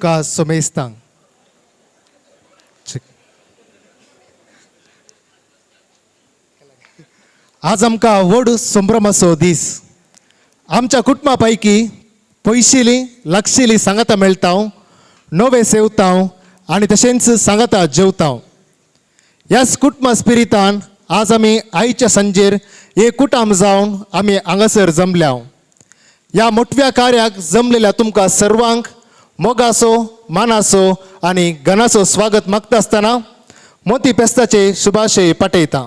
का सोमेस्तांग. आज आमकां व्हड संभ्रमाचो दीस. आमच्या कुटुंबा पैकी पयशिली लागशिली सांगाता मेळटा, नवे सेवता आनी तशेंच सांगाता जेवता. ह्याच कुटुंबा स्पिरितान आज आमी आयच्या सांजेर एक कुटाम जावन आमी हांगासर जमल्या. ह्या मोटव्या कार्याक जमलेल्या तुमकां सर्वांक मोगाचो, मानाचो आनी गणाचो स्वागत मागता आसतना मोती पेस्ताचे शुभाशय पाठयता.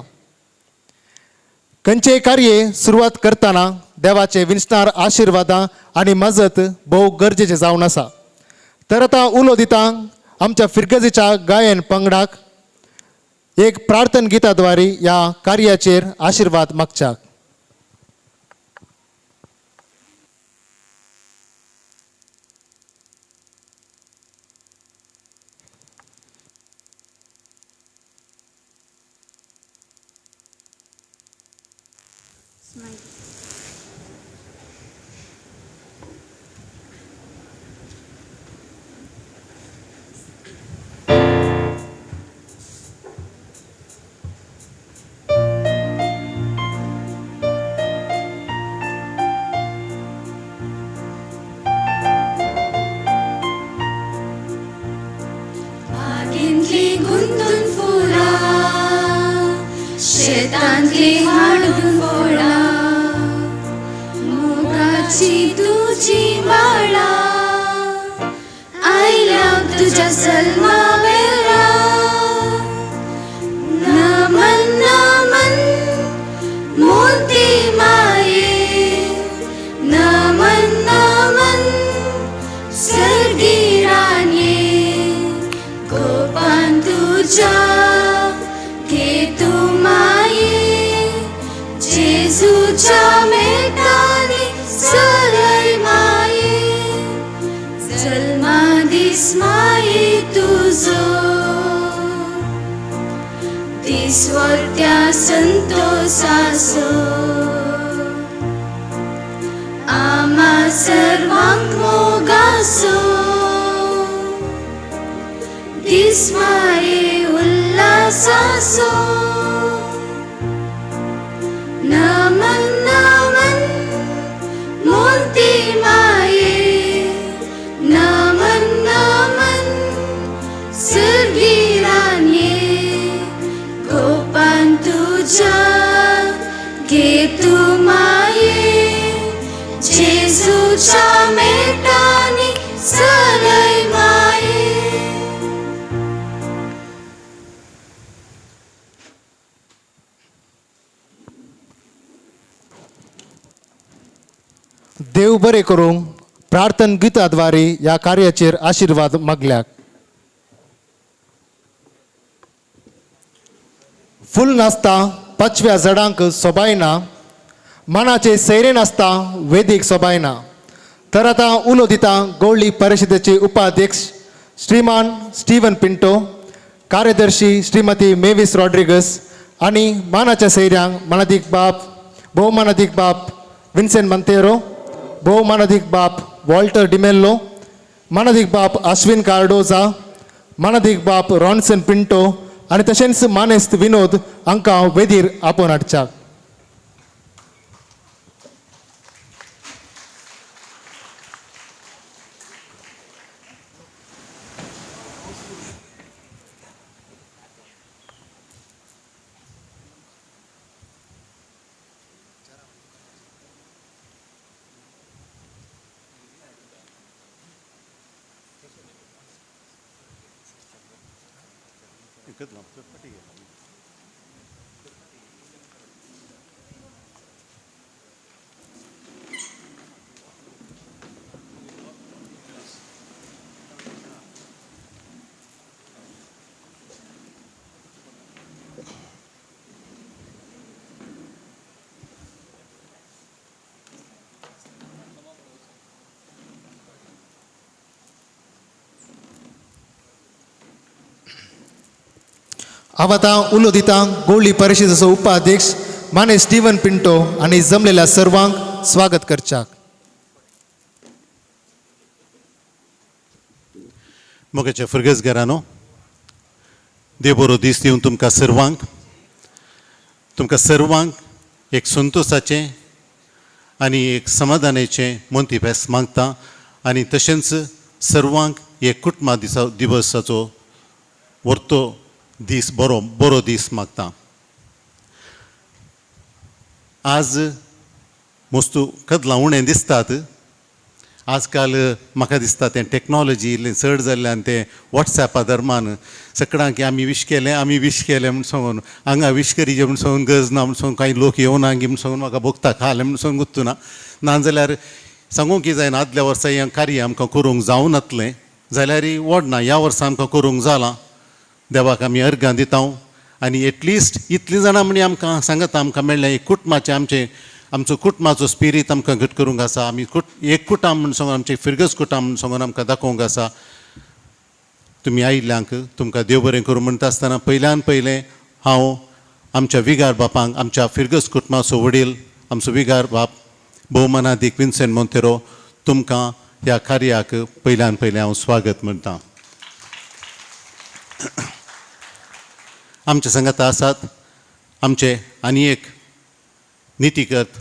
खंयचेय कार्य सुरवात करतना देवाचे विंचणार आशिर्वादां आनी मजत भोव गरजेचें जावन आसा. तर आतां उलो दिता आमच्या फिरगजेच्या गायन पंगडाक एक प्रार्थन गिताद्वारे ह्या कार्याचेर आशिर्वाद मागच्याक. बागेंतली गुंतून फुलां, शेतांतली हाडून फळां, मोगाची तुजी माळा आयल्या तुज्या सल्मा वेळा. नमन नमन मोती माये, नमन नमन सर्गी राणये, गोपान तुझ्या घे तूं माये, जेजूच्या मेटानी सरय माये, जल्मा दीस माये तुजो, दिसवत्या संतोसासो, आमा सर्वांक मोगासो, दीस माये उल्हासासो. नमन नमन मोती माये, नमन नमन सर्गी राणये, गोपान तुझ्या घे तूं माये, जेजूच्या मेटानी सरय माये. देव बरें करूं प्रार्थन गिताद्वारे ह्या कार्याचेर आशिर्वाद मागल्याक. फूल नासता पाचव्या झाडांक सोबायना, मनाचे सैरे नासता वेदीक सोबायना. तर आतां उलो दिता गोवळी परिशदेचे उपाध्यक्ष श्रीमान स्टीवन पिंटो, कार्यदर्शी श्रीमती मेवीस रॉड्रिगस आनी मानाच्या सैऱ्यांक मानादीक बाप, भोवमानादीक बाप विन्सेंट मंतेरो, भोवमानादीक बाप वॉल्टर डिमेल्लो, मानादीक बाप अश्विन कार्डोजा, मानादीक बाप रॉन्सन पिंटो आनी तशेंच मानेस्त विनोद हांकां वेदीर आपोवन हाडच्याक. हांव आतां उलो दिता गोवळी परिशदेचो उपाध्यक्ष माने स्टीवन पिंटो आनी जमलेल्या सर्वांक स्वागत करच्याक. मोगाच्या फिर्गज घरानो, देव बरो दीस दिवन तुमकां सर्वांक, तुमकां सर्वांक एक संतोसाचें आनी एक समाधानाचें मोंती फेस्त मागता आनी तशेंच सर्वांक एक कुटुंबा दिसा दिवसाचो व्हरतो दीस बरो बरो दीस मागता. आज मोस्तू कदलां उणें दिसतात. आजकाल म्हाका दिसता तें टॅक्नोलॉजी इल्लें चड जाल्ल्यान तें वॉट्सॅपा दरमान सगळ्यांक आमी विश केलें, आमी विश केलें म्हूण सांगून हांगा विश करीजे म्हूण सांगून गरज ना म्हूण सांगून कांय लोक येवना गी म्हूण सांगून म्हाका भोगता खालें म्हूण सांगून गुत्तू ना. नाजाल्यार सांगूंक कितें जायना, आदल्या वर्सा हें कार्य आमकां करूंक जावनातलें जाल्यार वडना, ह्या वर्सा आमकां करूंक जालां. देवाक आमी अर्गां दिता आनी एटलिस्ट इतलीं जाणां म्हणी आमकां सांगता आमकां मेळ्ळें एक कुटुंबाचें आमचें आमचो कुटुंबाचो स्पिरीत आमकां घट करूंक आसा. आमी एक कुटाम म्हूण सांगून आमचें फिरगज कुटाम म्हूण सांगून आमकां दाखोवंक आसा. तुमी आयिल्ल्यांक तुमकां देव बरें करूं म्हणटा आसतना पयल्यान पयलें हांव आमच्या विगार बापांक, आमच्या फिरगज कुटुंबाचो वडील आमचो विगार बाप भोवमानादीक विन्सेंट मोंतेरो, तुमकां ह्या कार्याक पयल्यान पयलें हांव स्वागत म्हणटा. आमच्या सांगाता आसात आमचे आनी एक नितीगत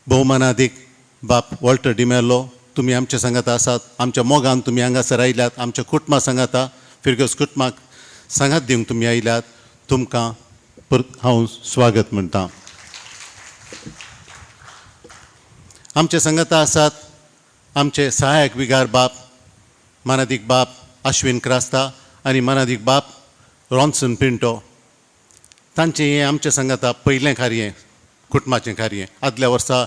भोवमानादीक बाप वॉल्टर डिमेलो, तुमी आमच्या सांगाता आसात. आमच्या मोगान तुमी हांगासर आयल्यात, आमच्या कुटुंबा सांगाता फिरगज कुटुंबाक सांगात दिवंक तुमी आयल्यात, तुमकां परत हांव स्वागत म्हणटा. आमच्या सांगाता आसात आमचे सहायक विगार बाप मानादीक बाप आश्विन क्रास्ता आनी मानादीक बाप रॉन्सन पिंटो. तांचें हें आमच्या सांगाता पयलें कार्य, कुटुंबाचें कार्य. आदल्या वर्सा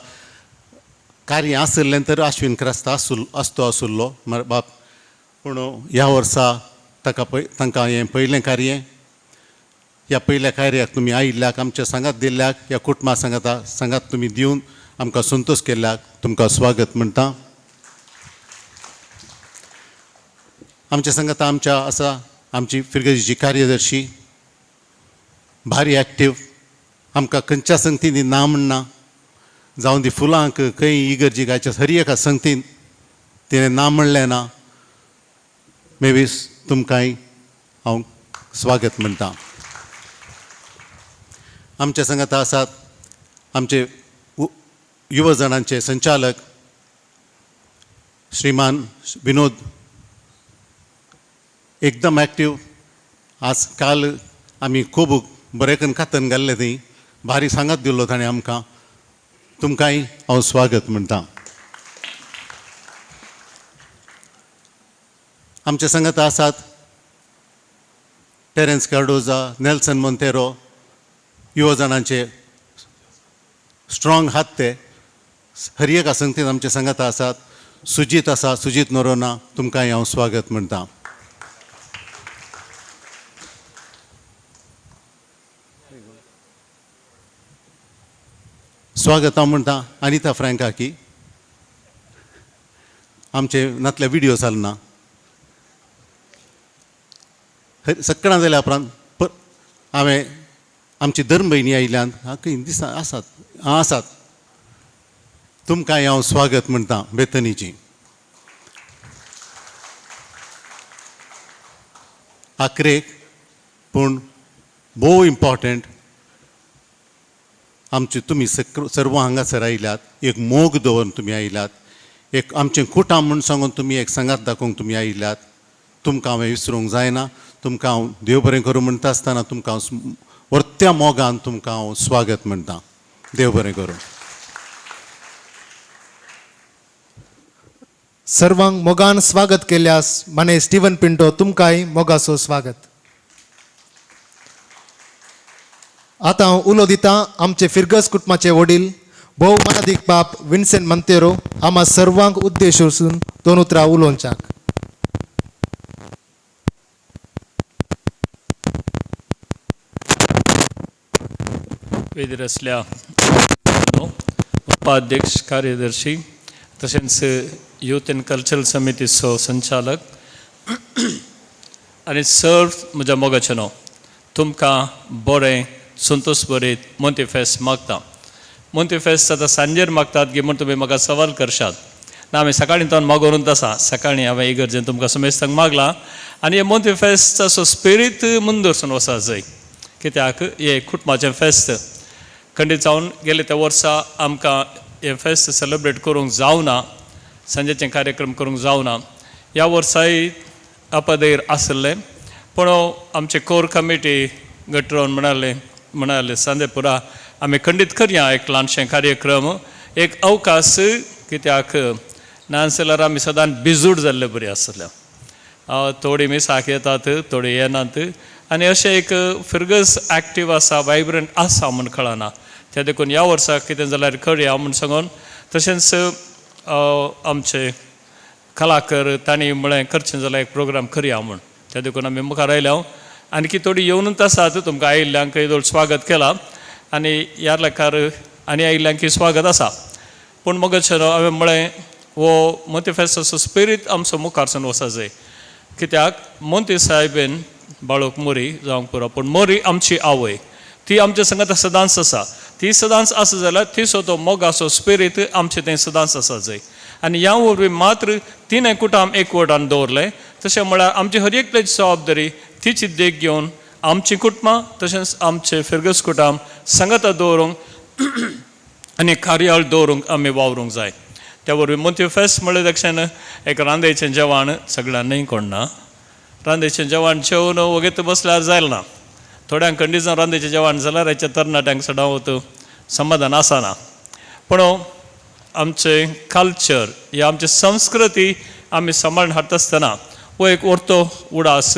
कार्य आशिल्लें तर आश्विन क्रास्ता आसतो आसुल्लो बाप, पूण ह्या वर्सा ताका तांकां हें पयलें कार्य. ह्या पयल्या कार्याक तुमी आयिल्ल्याक, आमच्या सांगात दिल्ल्याक, ह्या कुटुंबा सांगाता सांगात तुमी दिवन आमकां संतोश केल्ल्याक तुमकां स्वागत म्हणटा. आमच्या सांगाता आमच्या आसा आमची फिरगजीची कार्यदर्शी भारी एक्टीव, आमकां खंयच्या संगतीन ना म्हणना, जावं ती फुलांक खंय इगर्जी गायच्या हर एका संगतीन तिणें ना म्हणलें ना. मेवीस तुमकांय हांव स्वागत म्हणटा. आमच्या सांगाता आसात आमचे युवा जाणांचे संचालक श्रीमान विनोद, एकदम एक्टीव. आज काल आमी खूब बरें करून खातन घाल्लें थंय, भारी सांगात दिल्लो ताणें आमकां, तुमकांय हांव स्वागत म्हणटा. आमच्या सांगाता आसात टेरन्स कार्डोजा, नेल्सन मोंतेरो, युवा जाणांचे स्ट्रॉंग हात ते हर एका संगतीन आमच्या सांगाता आसात. सुजीत आसा, सुजीत नोरोना, तुमकांय हांव स्वागत म्हणटा. स्वागत हांव म्हणटा अनिता फ्रँकाकी, आमचे नातले विडियो चलना सगळ्यां जाल्या उपरांत हांवें आमची धर्म भयणी आयल्यान खंय दिसा आसात आसात, तुमकांय हांव स्वागत म्हणटा बेतनीची. आखरेक पूण भोव इम्पॉर्टंट आमचे तुमी सर्व हांगासर आयल्यात, एक मोग दवरून तुमी आयल्यात, एक आमचें कुटाम म्हूण सांगून तुमी एक सांगात दाखोवंक तुमी आयल्यात. तुमकां हांवें विसरूंक जायना, तुमकां हांव देव बरें करूं म्हणटा आसतना तुमकां हांव वर्त्या मोगान तुमकां हांव स्वागत म्हणटा. देव बरें करूं. सर्वांक मोगान स्वागत केल्यास माने स्टीवन पिंटो तुमकांय मोगाचो स्वागत. आतां हांव उलो दिता आमचे फिरगज कुटुंबाचे वडील भोव मानादीक बाप विन्सेंट मंतेरो आमा सर्वांक उद्देश वचून दोन उतरां उलोवच्याक. वेदीर आसल्या उपाध्यक्ष कार्यदर्शी तशेंच यूथ एंड कल्चरल समितीचो संचालक आनी सर्व म्हज्या मोगाचें न्हू तुमकां बरें संतोश बरीत मोंती फेस्त मागता. मोंती फेस्त आतां सांजेर मागतात गी म्हूण तुमी म्हाका सवाल करशात. ना आमी सकाळीं तो मागोवन आसा. सकाळीं हांवें इगर्जेन तुमकां समेस्तांक मागलां आनी हे मोंती फेस्ताचो स्पिरीत मुंदरसून वचा जाय, कित्याक हें कुटुंबाचें फेस्त खंडीत जावन गेले त्या वर्सा आमकां हें फेस्त सेलेब्रेट करूंक जावना, सांजेचे कार्यक्रम करूंक जावना. ह्या वर्साय अपदेर आसलें, पूण आमचे कोर कमिटी घट रावन म्हणाले सांजे पुरा आमी खंडीत करया एक ल्हानशें कार्यक्रम, एक अवकाश, कित्याक नाजाल्यार आमी सदांच बिजूड जाल्ले बरी आसल्या. थोडीं मिसाक येतात, थोडीं येनात आनी अशें एक फिरगज एक्टीव आसा, वायब्रंट आसा म्हूण कळना. त्या देखून ह्या वर्सा कितें जाल्यार करया म्हूण सांगून, तशेंच आमचे कलाकार तांणी म्हळें करचें जाल्यार एक प्रोग्राम करया म्हूण, त्या देखून आमी मुखार आयल्या. आणखी थोडी येवनूच आसात, तुमकां आयिल्ल्यांक येदोळ स्वागत केलां आनी ह्या लेखार आनी आयिल्ल्यांकय स्वागत आसा. पूण मगो हांवें म्हळें हो मोती फेस्ताचो स्पिरीत आमचो मुखारसून वचा जाय, कित्याक मोंती साहेबेन बाळूक मोरी जावंक पुरो, पूण मोरी आमची आवय, ती आमच्या संगत सदांच आसा. ती सदांच आसा जाल्यार तिचो तो मोगाचो स्पिरीत आमचें तें सदांच आसा जाय. आनी ह्या वरवीं मात्र तिणें कुटाम एकवटान दवरलें. तशें म्हळ्यार आमची हर एकल्याची जबाबदारी तिची देख घेवन आमची कुटुंबां तशेंच आमचे फिरगज कुटाम सांगाता दवरूंक आनी कार्यावळ दवरूंक आमी वावरूंक जाय. त्या वरवीं मोंती फेस्त म्हळ्ळें दक्षण एक रांदेचें जेवण सगळ्यां न्हय कोण ना, रांदेचें जेवण जेवन वगेत बसल्यार जायना. थोड्यांक खंडीत जावन रांदेचें जेवण जाल्यार हेच्या तरणाट्यांक सदांच समाधान आसना. पूण आमचें कल्चर या आमची संस्कृती आमी सांबाळून हाडटा आसतना हो एक वर्तो उडास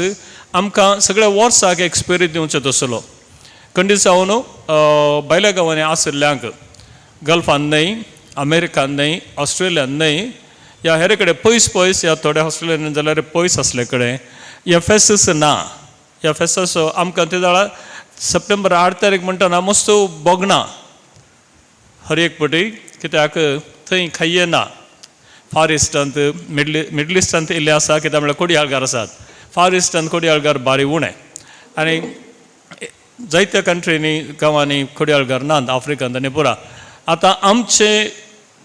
आमकां सगळ्या वर्साक एक स्पिरीत दिवचो तसलो. खंडीत जावन भायल्या गांवांनी आशिल्ल्यांक गल्फान न्हय, अमेरिकान न्हय, ऑस्ट्रेलियान न्हय, ह्या हेर कडेन पयस पयस, ह्या थोड्या ऑस्ट्रेलियान जाल्यार पयस आसले कडेन ह्या फेस्तास ना. ह्या फेस्ताचो आमकां ते जाल्यार सप्टेंबर 8 तारीख म्हणटना मस्त भोगना हर एक पटी, कित्याक थंय खायये ना. फार इस्टांत मिडल इस्टांत इल्लें आसा, कित्याक म्हळ्यार कोडयाळगार आसात. फार इस्टांत कोडयाळगार बारी उणें आनी जायत्या कंट्रींनी गांवांनी कोडयाळगार नात, आफ्रिकांत आनी पुरा. आतां आमचे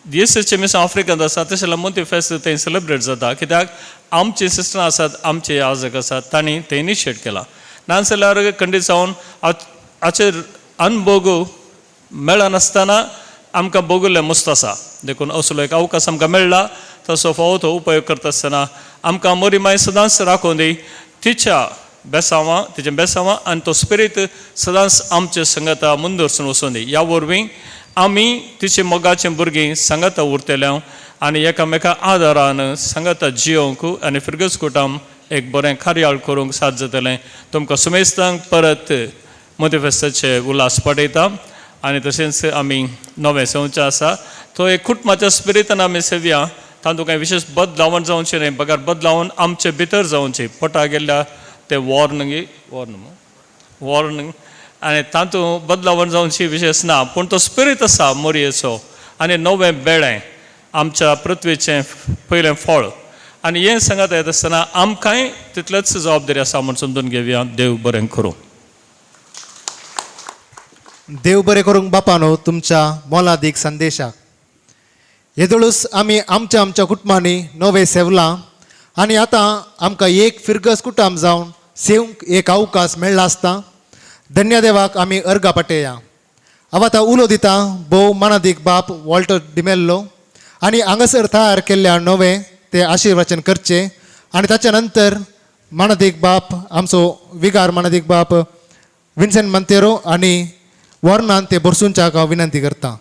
देशाचे मिसां आफ्रिकांत आसा, तशें जाल्यार मोंती फेस्त थंय सेलेब्रेट जाता, कित्याक आमचे सिस्टरां आसात, आमचे याजक आसात, तांणी तें इनिशिएट केलां. नाजाल्यार खंडीत जावन हाचेर अनभोग मेळनासतना आमकां भोगुल्लें मस्त आसा. देखून असलो एक अवकाश आमकां मेळ्ळा, तसो फावो तो उपयोग करता आसतना आमकां मोरी माय सदांच राखून दी तिच्या बेसांवां, तिचें बेसांवां आनी तो स्पिरीत सदांच आमचे संगता मुंदरसून वचून दी. ह्या वरवीं आमी तिचे मोगाचे भुरगीं सांगाता उरतले आनी एकामेका आदारान सांगाता जियोंक आनी फिरगज कुटाम एक बरें कार्यावळ करूंक साथ जातलें. तुमकां सुमेस्तांक परत मोती फेस्ताचे उल्हास पडयता आनी तशेंच आमी नवें सेवचें आसा तो एक कुटुंबाच्या स्पिरितान आमी सेवया, तातूंत कांय विशेश बदलावण जावचें न्हय, बगर बदलावन आमचे भितर जावचें. पोटा गेल्ल्या ते वॉर्न वॉर्न वॉर्न आनी तातूंत बदलावण जावची विशेश ना, पूण तो स्पिरीत आसा मोरयेचो आनी नवें बेळें आमच्या पृथ्वीचें पयलें फळ आनी हें सांगत येता आसतना आमकांय तितलेच जबाबदारी आसा म्हूण समजून घेवया. देव बरें करूं. देव बरें करूंक बापानो तुमच्या मोलादीक संदेशाक. येदोळूच आमी आमच्या आमच्या कुटुंबांनी नवें सेवलां आनी आतां आमकां एक फिरगस कुटुंब जावन सेवंक एक अवकाश मेळ्ळा आसता. धन्यदेवाक आमी अर्गा पाटया. हांव आतां उलो दिता भोव मानादीक बाप वॉल्टर डिमेल्लो आनी हांगासर तयार केल्ल्या नवें ते आशिर्वचन करचें आनी ताच्या नंतर मानादीक बाप आमचो विगार मानादीक बाप विन्सेंट मंतेरो आनी वॉर्नान ते बरसूनच्याक हांव विनंती करता.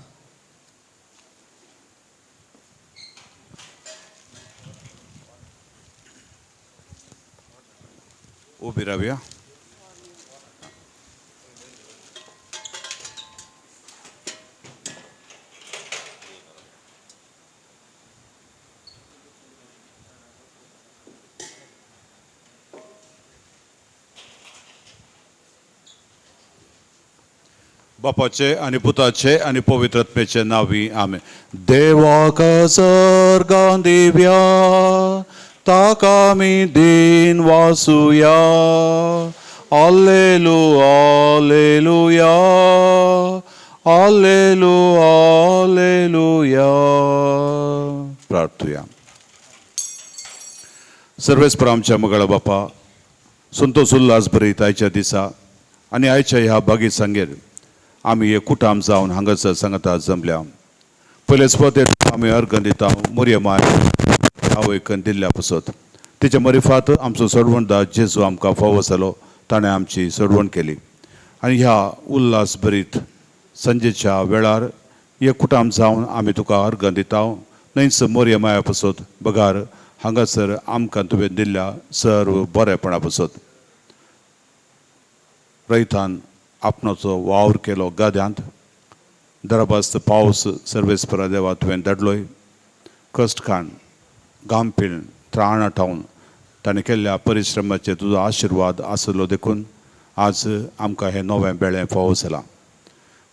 उबी रावया. बापाचे आनी पुताचे आनी पवित्र आत्म्याचे नांवी आमेन. देवाक सर्गां दिव्या ताका आमी दीन वासुया. आलेलू आलेलुया आलेलू आलेलुया. प्रार्थुया. सर्वेस्पर आमच्या मगळा बापा, संतोष उल्हास भरीत आयच्या दिसा आनी आयच्या ह्या बागी सांगेर आमी एक कुटाम जावन हांगासर सांगता जमल्या. पयलेच पद आमी अर्गन दिता मोरये माय आवयकन दिल्ल्या पसत तिच्या मरिफात आमचो सोडवणदार जेजू आमकां फावो जालो, ताणें आमची सोडवण केली. आनी ह्या उल्हास भरीत संजेच्या वेळार एक कुटाम जावन आमी तुका अर्गन दिता, न्हयच मोरये माया पसत बगार हांगासर आमकां तुवें दिल्ल्या सर्व बरेपणा पसत. रयतान आपणाचो वावर केलो गाद्यांत, दराबास्त पावस सर्वेस्परा देवा तुवें धाडलोय. कश्ट खाण गांपीण त्राण आठावन ताणें केल्ल्या परिश्रमाचेर तुजो आशिर्वाद आसलो देखून आज आमकां हें नवें बेळें फावो जालां.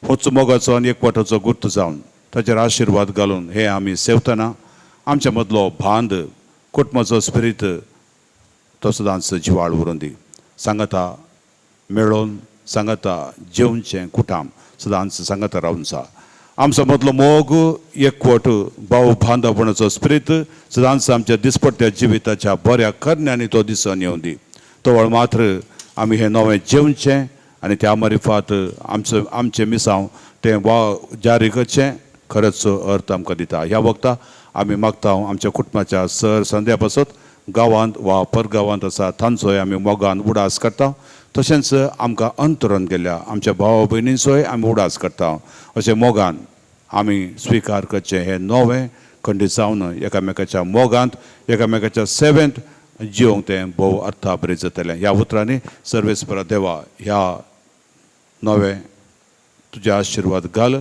होच मोगाचो आनी एकवटाचो गुर्त जावन ताचेर आशिर्वाद घालून हें आमी सेवतना आमच्या मदलो भांद कुटुंबाचो स्पिरीत तो सदांच जिवाळ उरूं दी. सांगाता मेळोवन सांगाता जेवचें कुटाम सदांच सांगाता रावचा. आमचो मदलो मोग एकवट भाव बांदवपणाचो स्पिरीत सदांच आमच्या दिसपट्ट्या जिविताच्या बऱ्या करण्यांनी तो दिसून येवं दी. तवळ मात्र आमी हें नवें जेवचें आनी त्या मारिफात आमचो आमचें मिसांव तें वा जारी करचें खरेंच अर्थ आमकां दिता. ह्या वखता आमी मागता आमच्या कुटुंबाच्या सर संध्या पासत गांवांत वा परगांवांत आसा तांचोय आमी मोगान उडास करता. तशेंच आमकां अंतरून गेल्ल्या आमच्या भाव भयणींचोय आमी उडास करता. अशें मोगान आमी स्विकार करचें हें नवें खंडीत जावन एकामेकाच्या मोगांत एकामेकाच्या सेवेंत जिवंक तें भोव अर्थाभरीत जातलें. ह्या उतरांनी सर्वेस्परा देवा ह्या नवें तुजे आशिर्वाद घाल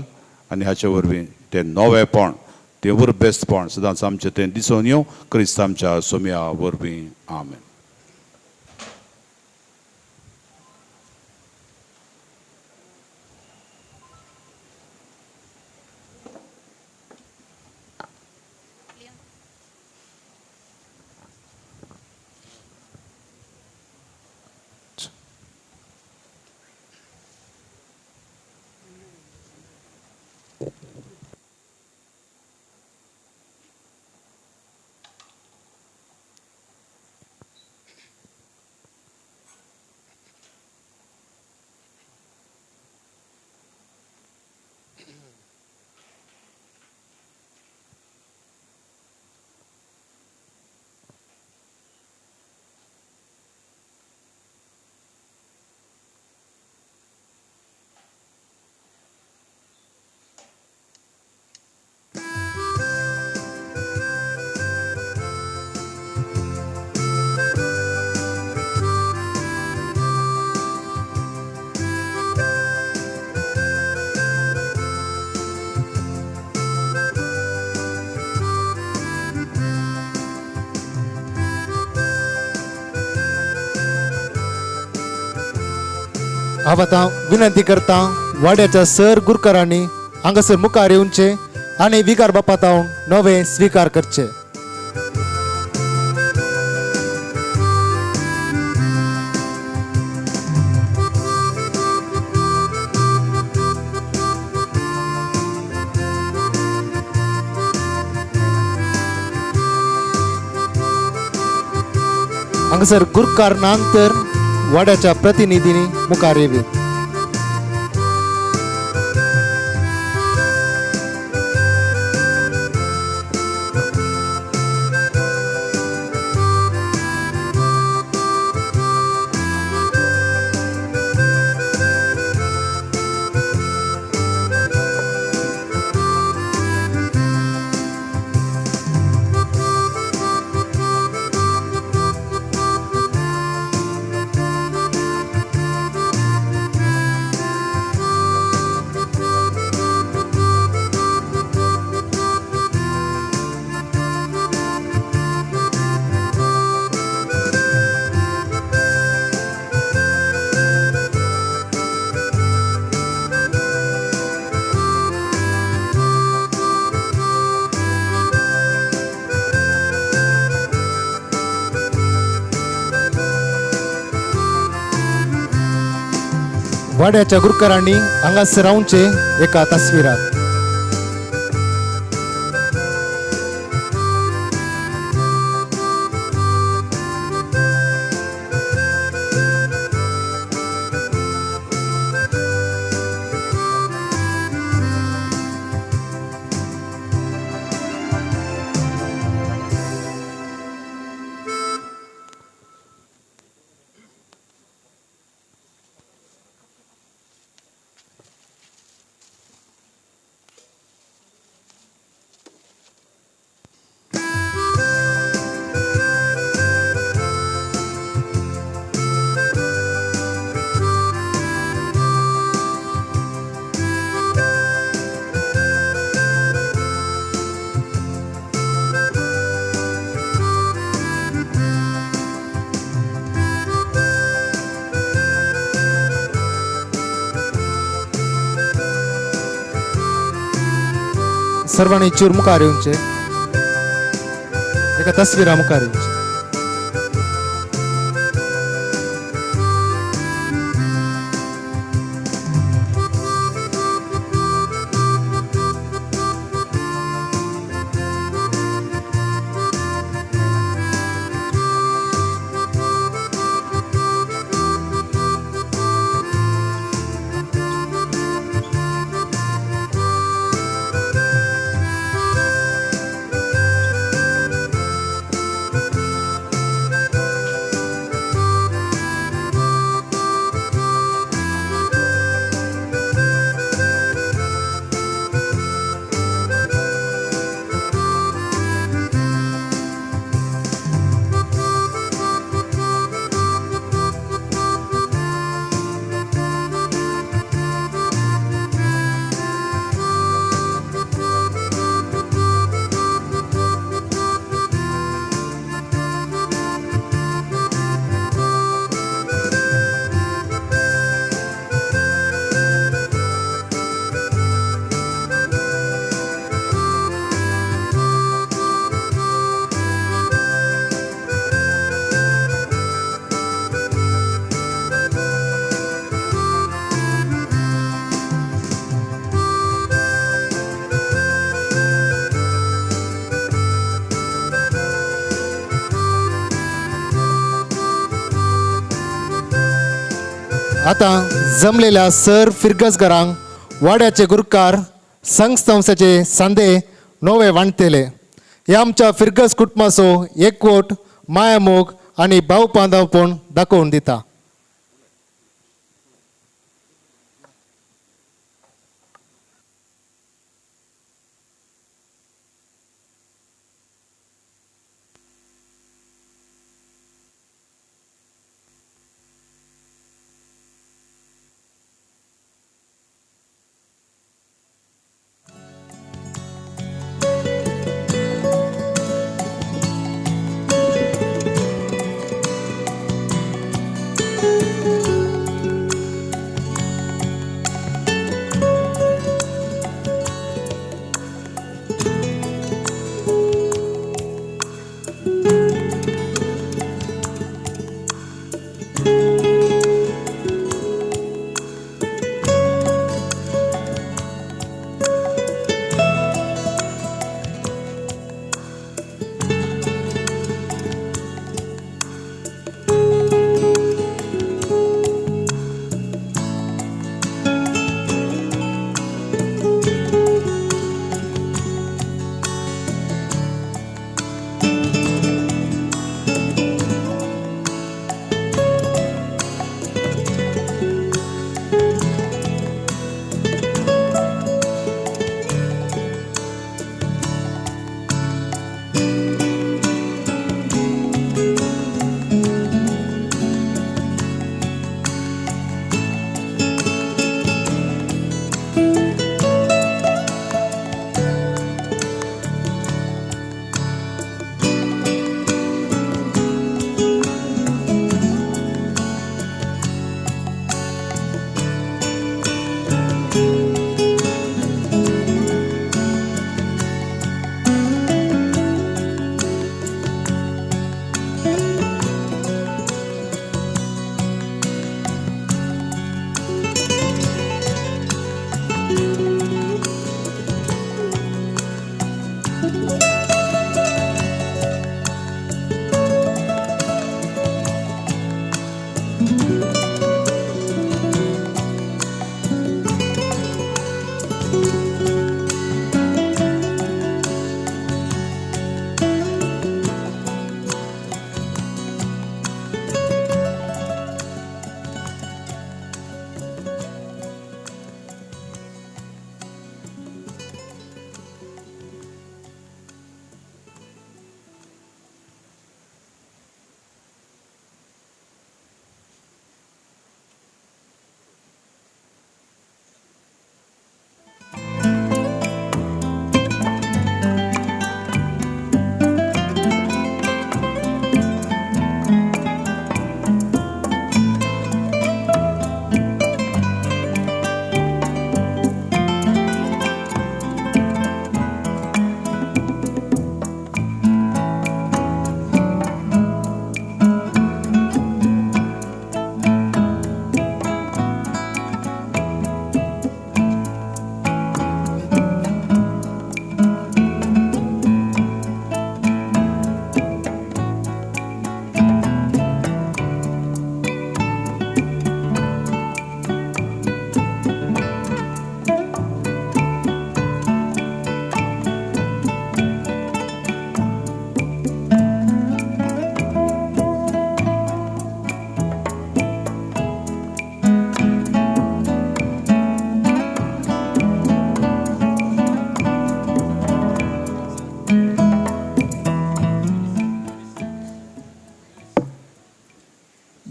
आनी हाचे वरवीं तें नवेंपण तें उर्बेस्तपण सदांच आमचें तें दिसून येवं क्रिस्त आमच्या सोम्या वरवीं. आमेन. हांव आतां विनंती करता वाड्याच्या सर गुरकारांनी हांगासर मुखार येवचे आनी विकार बापा तावन नवे स्विकार करचे. हांगासर गुरकार नांतर वाड्याच्या प्रतिनिधींनी मुखार येवी. वाड्याच्या गुरकारांनी हांगासर रावचे एका तस्वीरात. सर्वांनी चूर मुखार येवचे, एका तस्वीरा मुखार येवचे. आतां जमलेल्या सर फिरगजगरांक वाड्याचे गुरकार संघ संस्थेचे सांदे नवे वांटतेले. ह्या आमच्या फिरगज कुटुंबाचो एकवट, मायामोग आनी भाव बांधवपण दाखोवन दिता.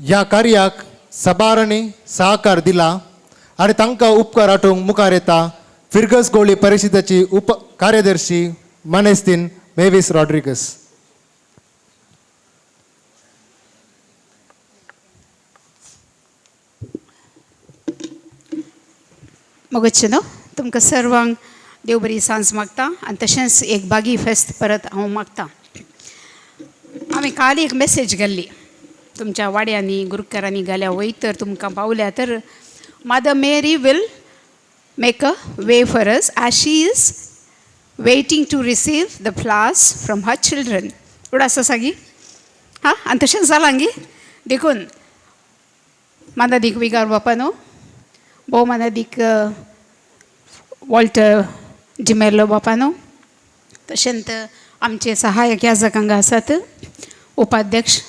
ह्या कार्याक सबारांनी सहकार दिला आनी तांकां उपकार आठोवंक मुखार येता फिरगस गोळी परिशदेची उप कार्यदर्शी मानेस्तीन मेवीस रॉड्रिगस. मगोचे न्हू तुमकां सर्वांक देव बरी सांज मागता आनी तशेंच एक बागी फेस्त परत हांव मागता. हांवें काल एक मॅसेज घाल्ली तुमच्या वाड्यांनी गुरुकारांनी घाल्या वय तर तुमकां पावल्या तर Mother Mary will make a way for us as she is waiting to receive the flowers from her children. एवढं आसा सागी हां आनी तशेंच जालां गी. देखून मानादीक विगार बापा न्हू भोव मानादीक वॉल्टर डिमेलो बापा न्हू तशेंच आमचे सहायक याजक हांगा आसात उपाध्यक्ष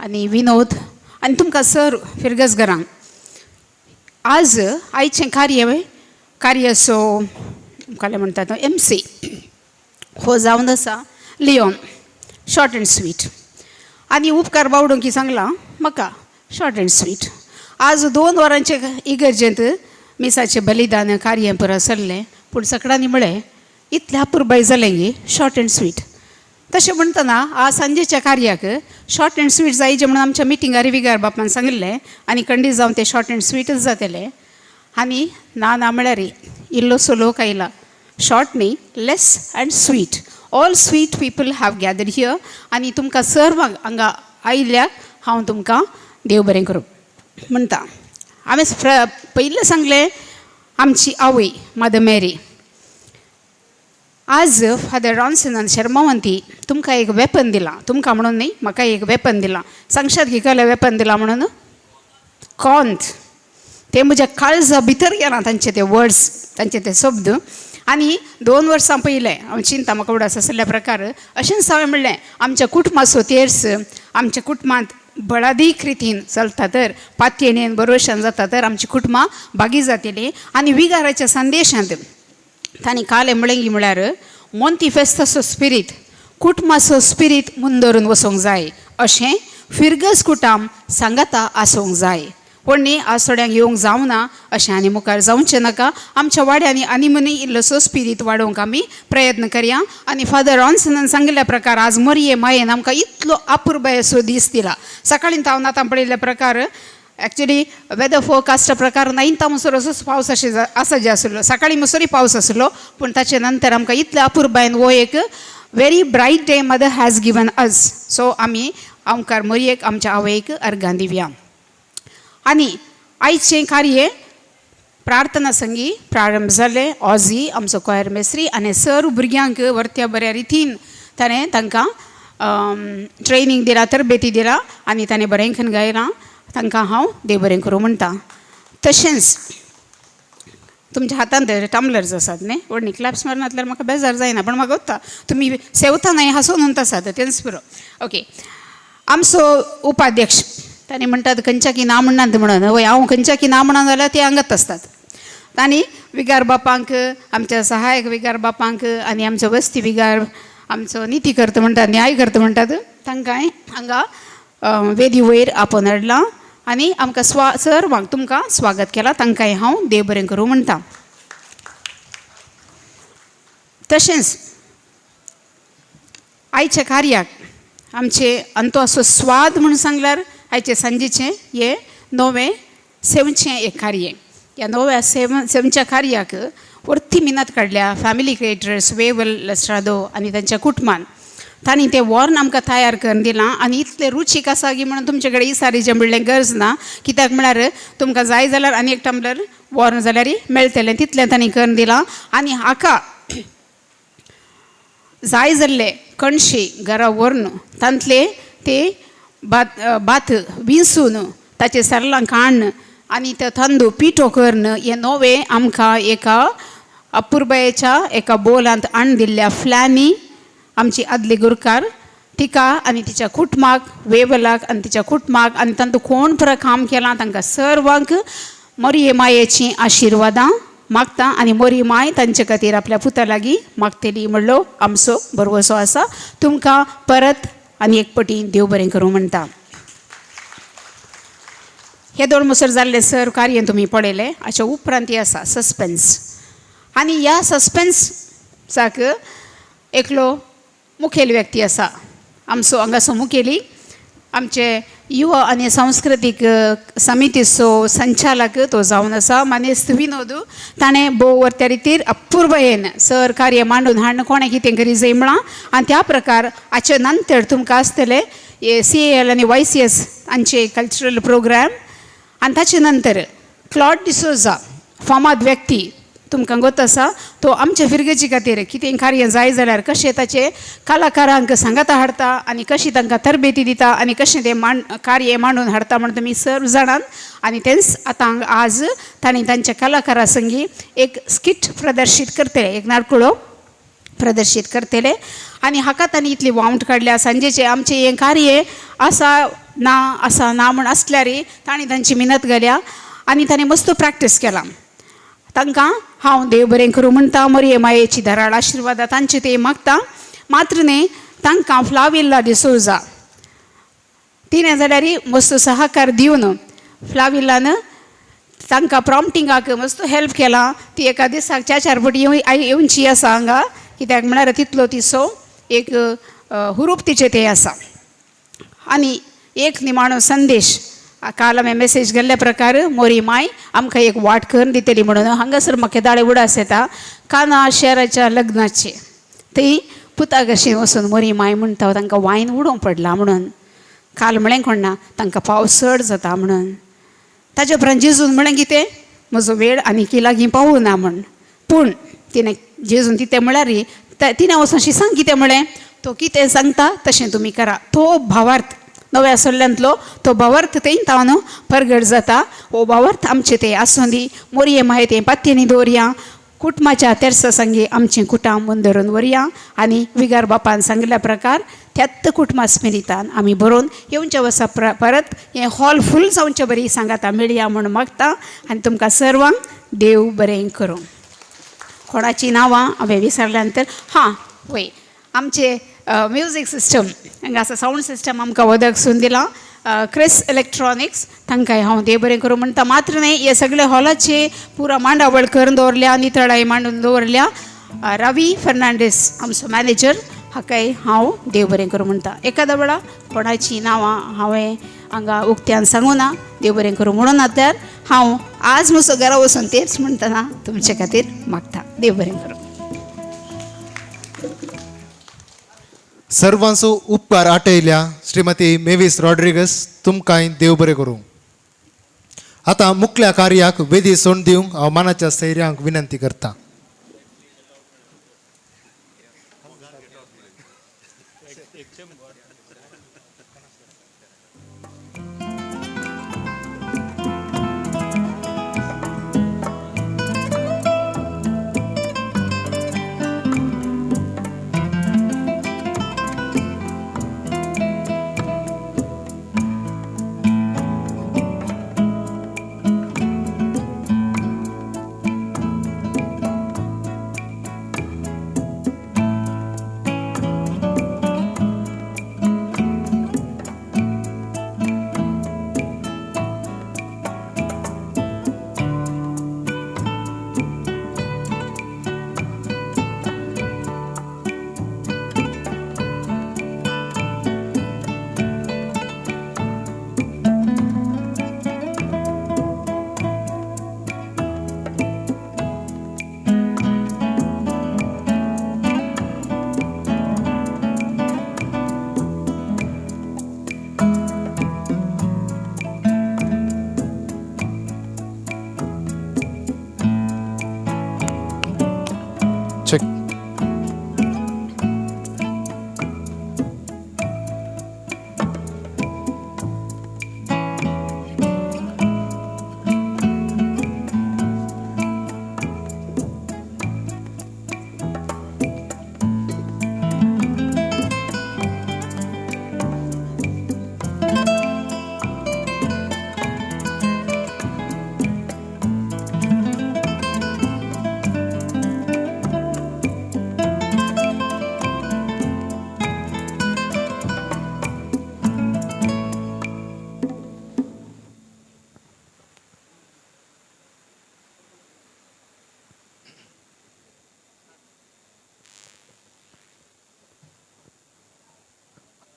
आनी विनोद आनी तुमकां सर फिरगजगरांक आज आयचें कार्य कार्याचो मुखाल्लें म्हणटा तो एम सी हो जावन आसा लियोन शॉर्ट अँड स्वीट आनी उपकार बावडूंक की सांगलां म्हाका शॉर्ट अँड स्वीट. आज 2 वरांचे इगर्जेंत मिसाचें बलिदान कार्य पुरो सरलें पूण सकडांनी म्हळें इतलें अपुरबाय जालें गी शॉर्ट अँड स्वीट. तशें म्हणटना आज सांजेच्या कार्याक शॉर्ट अँड स्वीट जायचें म्हणून आमच्या मिटिंगार विगार बापान सांगिल्लें आनी खंडीत जावन तें शॉर्ट अँड स्वीटच जातलें. आनी ना ना म्हळ्यार इल्लोसो लोक आयला शॉर्ट न्ही less and sweet. All sweet people have gathered here आनी तुमकां सर्वांक हांगा आयिल्ल्याक हांव तुमकां देव बरें करूं म्हणटा. हांवें पयलें सांगलें आमची आवय मदर मेरी. आज फादर रॉन्सनान शर्मावंती तुमकां एक वेपन दिलां तुमकां म्हणून न्ही म्हाका एक वेपन दिलां. सांगशात की कसलें वेपन दिलां म्हणून? कॉन्त. ते म्हज्या काळजा भितर गेलां तांचे ते वर्ड्स तांचे ते शब्द. आनी 2 वर्सां पयलें हांव चिंता म्हाका उडास आसल्या प्रकार अशेंच हांवें म्हणलें आमच्या कुटुंबाचो तेर्स आमच्या कुटुंबांत बळादीक रितीन चलता तर पातयेन बरोवशान जाता तर आमची कुटुंबां बागी जातलीं. आनी विगाराच्या संदेशांत तांणी कालें म्हणलें म्हळ्यार मोंती फेस्ताचो स्पिरीत कुटुंबाचो स्पिरीत मुंदरून वचोंक जाय अशें फिरगज कुटाम सांगाता आसूंक जाय. पूण न्ही आज थोड्यांक येवंक जावना अशें आनी मुखार जावचें नाका. आमच्या वाड्यांनी आनी मनी इल्लोसो स्पिरीत वाडोवंक आमी प्रयत्न करया. आनी फादर रॉन्सनान सांगिल्ल्या प्रकार आज मरये मायेन आमकां इतलो अपुरबायेचो दीस दिला. सकाळीं हांव आतां पळयल्ल्या प्रकार एक्चुली वेदर फोरकास्टा प्रकार 9 म्हणसर असोच पावस अशें आसा जे आसलो सकाळीं म्हणसरूय पावस आसलो पूण ताचे नंतर आमकां इतल्या अपुरबायेन हो एक very bright day mother has given us. So आमी आमकार मरयेक आमच्या आवयक अर्गां दिवया. आनी आयचें कार्य प्रार्थना संगी प्रारंभ जालें. ऑजी आमचो कोयर मेस्त्री आनी सर भुरग्यांक वर्त्या बऱ्या रितीन ताणें तांकां ट्रेनींग दिला तरबेती दिला आनी ताणें बरें खन गायलां. तांकां हांव देव बरें करूं म्हणटा. तशेंच तुमच्या हातांत टम्बलर्स आसात न्ही व्हडली क्लॅप्स मारनातल्यार म्हाका बेजार जायना पूण म्हाका वता तुमी सेवता न्हय हांसून म्हणटा आसात तेंच पुरो. ओके आमचो उपाध्यक्ष तांणी म्हणटात खंयच्या की ना म्हणनात म्हणून वय हांव खंयच्या की ना म्हणून जाल्यार ते हांगात आसतात. तांणी विगार बापांक आमच्या सहायक विगार बापांक आनी आमचो वस्ती विगार आमचो निती करता म्हणटात न्याय करता म्हणटात तांकांय हांगा वेदी वयर आपोवन हाडलां आनी आमकां सर्वांक तुमकां स्वागत केलां. तांकांय हांव देव बरें करूं म्हणटा. तशेंच आयच्या कार्याक आमचे आनी तो असो स्वाद म्हूण सांगल्यार आयचे सांजेचें हें नवें सेवचें एक कार्य. ह्या नव्या सेवच्या कार्याक वर्ती मिनत काडल्या फॅमिली क्रिएटर्स वेवल लस्ट्रादो आनी तांच्या कुटुंबान. तांणी तें वॉर्न आमकां तयार करून दिलां आनी इतलें रुचीक आसा की म्हणून तुमचे कडेन इसारीचें म्हणलें गरज ना कित्याक म्हळ्यार तुमकां जाय जाल्यार आनी एक टम्बलर वॉर्न जाल्यार मेळटलें तितलें तांणी करून दिलां. आनी हाका जाय जाल्ले कणशी घरा व्हरून तांतले ते भात भात विंचून ताचें सरलां काडून आनी ते तांदूळ पिठो करून हें नवें आमकां एका अपुरबायेच्या एका बोलांत हाडून दिल्ल्या फ्ल्यांनी आमची आदली गुरकार तिका आनी तिच्या कुटुंबाक वेवलाक आनी तिच्या कुटुंबाक आनी तांतूं कोण पुरो काम केलां तांकां सर्वांक मोरये मायेचीं आशिर्वादां मागता आनी मोरी माय तांचे खातीर आपल्या पुता लागीं मागतली म्हणलो आमचो भरवसो आसा. तुमकां परत आनी एक पटी देव बरें करूं म्हणटा. हे दोन मुसर जाल्लें सर कार्य तुमी पळयलें हाच्या उपरांत आसा सस्पेन्स. आनी ह्या सस्पेन्साक एकलो मुखेल व्यक्ती आसा आमचो हांगासो मुखेली आमचे युवा आनी सांस्कृतीक समितीचो संचालक तो जावन आसा मानेस्त विनोद. ताणें भोव वर्त्या रितीर अपुर्बयेन सर कार्य मांडून हाडून कोणें कितें करी जाय म्हळां आनी त्या प्रकार हाचे नंतर तुमकां आसतलें CAL आनी YCS हांचे कल्चरल प्रोग्राम. आनी ताचे नंतर क्लॉड डिसोजा फामाद व्यक्ती तुमकां गोत आसा तो आमच्या फिरगेजी खातीर कितें कार्य जाय जाल्यार कशें ताचे कलाकारांक सांगाता हाडटा आनी कशी तांकां तरबेती दिता आनी कशें तें कार्य मांडून हाडटा म्हण तुमी सर्व जाणात. आनी तेंच आतां आज तांणी तांच्या कलाकारा संगी एक स्किट प्रदर्शीत करतले, एक नाटकुळो प्रदर्शीत करतले. आनी हाका तांणी इतली वावंट काडल्या. सांजेचें आमचें हें कार्य आसा ना आसा ना म्हूण आसल्यार तांणी तांची मिनत घाल्या आनी तांणी मस्त प्रॅक्टीस केला. तांकां हांव देव बरें करूं म्हणटा, मरये मायेची धाराळ आशिर्वादा तांचे ते मागता. मात्र न्ही तांकां फ्लाविल्ला डिसोजा तिणें जाल्यार मस्त सहकार दिवन फ्लाविल्लान तांकां प्रॉम्पटिंगाक मस्त हेल्प केला. ती एका दिसाक चार चार फावटी येवची आसा हांगा, कित्याक म्हळ्यार तितलो तिचो एक हुरूप तिचें तें आसा. आनी एक निमाणो संदेश काल हांवें मेसेज गेल्ल्या प्रकार मोरी माय आमकां एक वाट करून दितली म्हणून हांगासर म्हाका दाळे उडास येता काना शहराच्या लग्नाचे थंय पुता कशें वचून मोरी माय म्हणटा तांकां वायन उडोवंक पडला म्हणून. काल म्हळें कोण ना तांकां पावस चड जाता म्हणून. ताजे उपरांत जेजून म्हळें कितें म्हजो वेळ आनी लागीं पावूं ना म्हण. पूण तिणें जेजून कितें म्हळ्यार तिणें वचून अशी सांग कितें म्हळें तो कितें सांगता तशें तुमी करा. तो भावार्थ नव्या सल्ल्यांतलो तो भावार्थ थंय तावन परगट जाता. हो भावार्थ आमचे ते आसूं दी. मोरये मागीर तें पात्यांनी दवरया, कुटुंबाच्या तेर्सा संगी आमचें कुटाम धरून व्हरया आनी विगार बापान सांगिल्ल्या प्रकार त्यात कुटुंबा स्मिरितान आमी बरोवन येवच्या वर्सा परत हें हॉल फूल जावचे बरी सांगाता मेळया म्हूण मागता. आनी तुमकां सर्वांक देव बरें करूं. कोणाचीं नांवां हांवें विसरल्या नंतर हां वय आमचे म्युजीक सिस्टम हांगा आसा सावंड सिस्टम आमकां वदक सून दिलां क्रिस इलेक्ट्रॉनिक्स तांकांय हांव देव बरें करूं म्हणटा. मात्र न्ही हे सगळे हॉलाचे पुरा मांडावळ करून दवरल्या नितळाय मांडून दवरल्या. रवी फर्नांडीस आमचो मॅनेजर हाकाय हांव देव बरें करूं म्हणटा. एकाद्या वेळा कोणाचीं नांवां हांवें हांगा उक्त्यान सांगूं ना, देव बरें करूं म्हणून नात्यार हांव आज म्हजो घरा वचून तेच म्हणटना तुमचे खातीर मागता. देव बरें करूं. सर्वांचो उपकार आटयल्या श्रीमती मेवीस रॉड्रिगस तुमकांय देव बरें करूं. आतां मुखल्या कार्याक वेदी सोड दिवंक हांव मानाच्या सैऱ्यांक विनंती करता.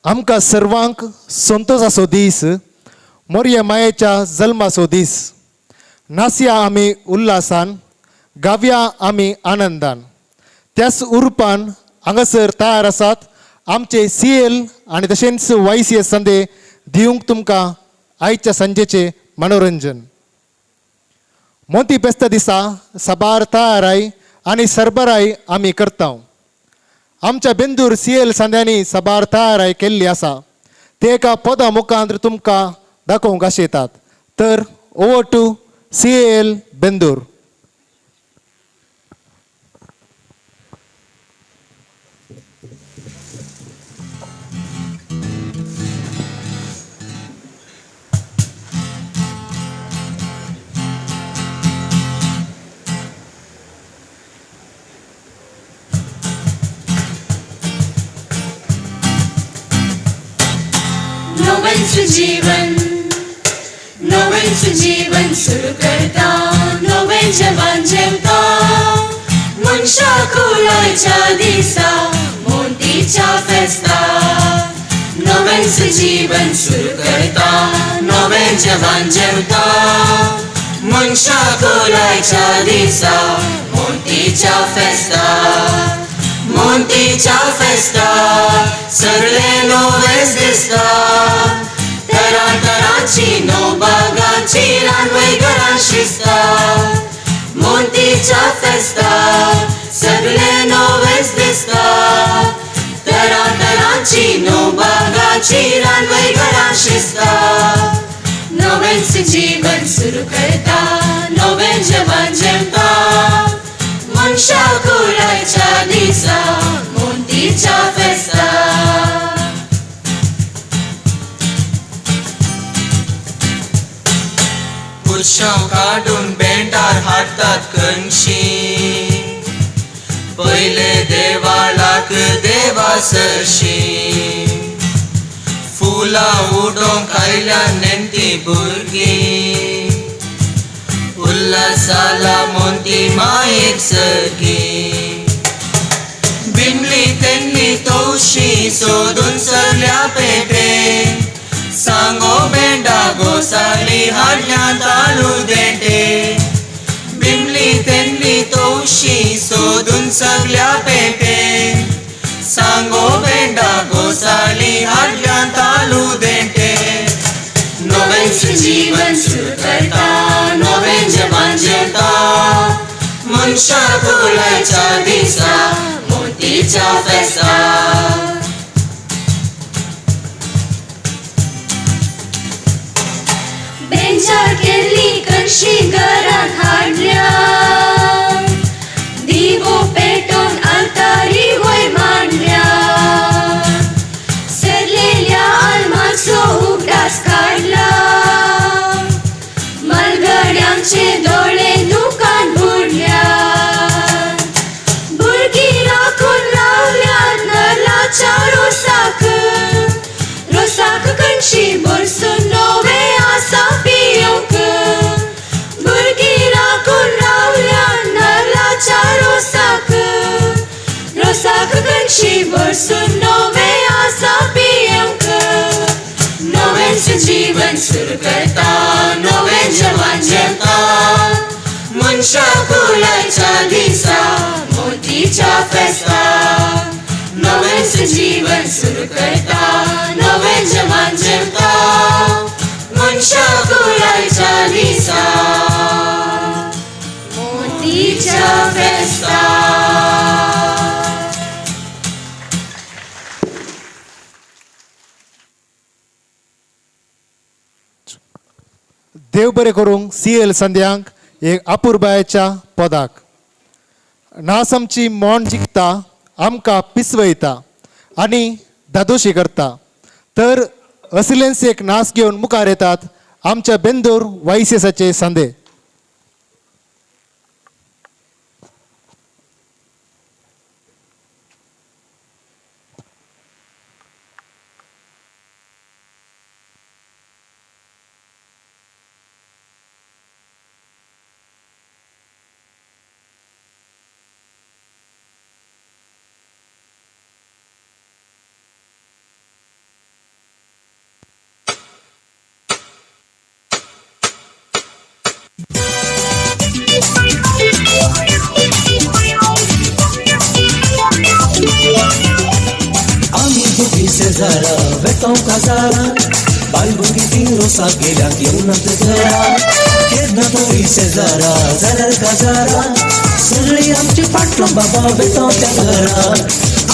आमकां सर्वांक संतोसाचो दीस, मोरये मायेच्या जल्माचो दीस. नासया आमी उल्हासान, गावया आमी आनंदान. त्याच उरपान हांगासर तयार आसात आमचे CL आनी तशेंच YCS संदे दिवंक तुमकां आयच्या सांजेचें मनोरंजन. मोती फेस्ता दिसा साबार तयाराय आनी सरबराय आमी करता. आमच्या बेंदूर CL सांद्यांनी साबार तयाराय केल्ली आसा, ते एका पदा मुखांत तुमकां दाखोवंक आशेतात. तर ओवर टू CL Bendur. नोवेंच जीवन, नोवेंच जीवन सुरू करता, नोवें जेवण जेवता. मनशा कुळाच्या दिसा मोंतीच्या फेस्ता. नोवेंच जीवन सुरू करता, नोवें जेवण जेवता. मनशा कुळाच्या दिसा मोंतीच्या फेस्ता. मोंतीच्या फेस्ता सगळे नोवेच दिसता. तरा तरांची नो बागांची रानवय घरां शिजता. मोंतीच्या फेस्ता सगळे नोवेच दिसता. तरा तरांची नो बागांची रानवय घरां शिजता. नवेंच जीवन सुरू करता, नवें जेवण जेवता. मनशा कुळाच्या दिसा मोंतीच्या फेस्ता. पुरशांव काडून बेंडार हाडटात कणशी, पयले देवाळाक देवा सरशी. फुलां उडोवंक आयल्या नेणटी भुरगीं, उल्हासाला मोंती मायेक सगीं. बिमली तेन्नी तवशी सोदून सगल्या पेटे, सांगो बेंडा गोसाली हाडल्या ताळू देंटे. बिमली तेन्नी तवशी सोदून सगल्या पेटे, सांगो बेंडा गोसाली हाडल्या ताळू देंटे. नोवेंच जीवन सुरू करता, नोवें जेवण जेवता. मनशा कुळाच्या दिसा मोतीच्या फेस्ता. बेंजार केल्ली कणशी घरांत हाडल्या, दिवो पेटोवन आल्तारी वयर मांडल्या. सरलेल्या आल्माचो उगडास काडला, मलगड्यांचे दोळे दुकान बुडल्या. भुरगीं राखून रावल्यात नर्लाच्या रोसाक, रोसाक कणशी भरसून नोवे आसा पियोंक. भुरगीं राखून रावल्यात नर्लाच्या रोसाक, रोसाक कणशी भरसून नोवे आसा पियोंक. नोवेंच जीवन सुरू करता, नोवें जेवण जेवता. मनशा कुळाच्या दिसा मोतीच्या फेस्ता. नोवेंच जीवन सुरू करता, नोवें जेवण जेवता. मनशा कुळाच्या दिसा मोतीच्या फेस्ता. देव बरें करूंक CL संध्यांक एक अपुरबायेच्या पदाक. नास आमची मोन जिखता, आमकां पिसवयता आनी धादोशी करता. तर असलेंच एक नास घेवन मुखार येतात आमच्या बेंदूर YCSाचे सांदे. वेतांव काजारा बायल भुरगीं तीं रोसाक गेल्यात येवनात घरा केन्ना तरी शेजारा जाल्यार काजारा सगळीं आमची फाटलो बाबा वेतांव त्या घरा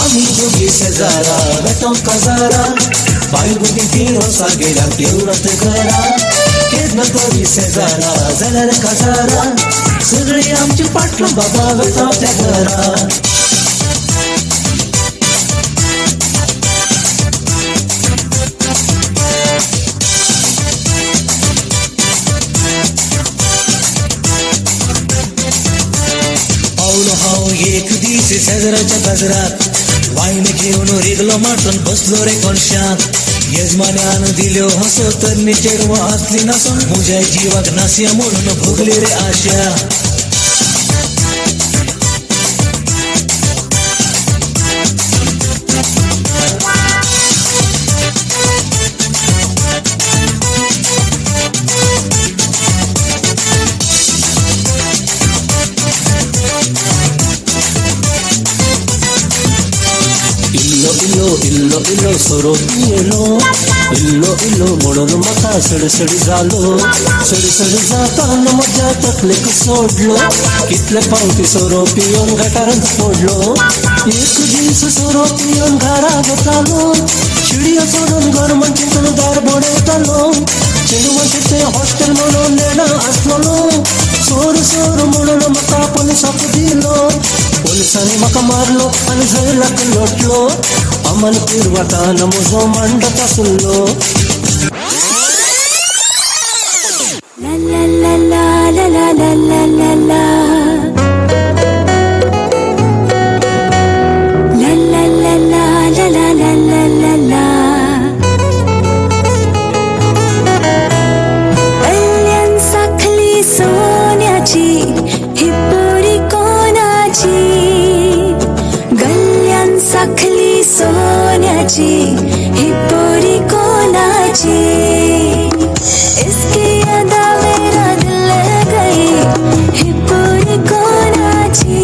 आमी दोगी शेजारा वेतांव काजारा बायल भुरगीं तीं रोसाक गेल्यात येवनात घरा केन्ना तरी शेजारा जाल्यार काजारा सगळीं आमची फाटलो बाबा वेतांव त्या घरा. पावलो हांव एक दीस शेजराच्या बाजारात वायन घेवन रिगलो माटून बसलो रे कोनशांत येजमान्यान दिल्यो हसो तरणी चेडवां आसली नासून म्हज्या जिवाक नासया म्हणून भोगली रे आशा. इल्लो इल्लो इल्लो इल्लो सोरो पियेलो इल्लो इल्लो म्हणून म्हाका सडसड जालो सडसड जातान म्हज्या तकलेक सोडलो कितले फावटी सोरो पिवन गटारांत पडलो एक दीस सोरो पिवन घरा वतालो शिडयो चडून घर म्हणचे दार बडयतालो चेडवांचें तें हॉस्टेल म्हणून नेणा आसलेलो सोर सोर म्हणून म्हाका पुलिसाक दिलो पोलिसांनी म्हाका मारलो आनी झैलाक लोटलो अमल पिरवाटान म्हजो मांडत आसलो. La la la la la la la la la La la la la la la la la la la. कल्याण साखली सोन्याची ही पोरी कोणाची गल्ल्यान साखली सोन्याची ही पोरी कोणाची इसकी अदा मेरा दिल ले गई ही पोरी कोणाची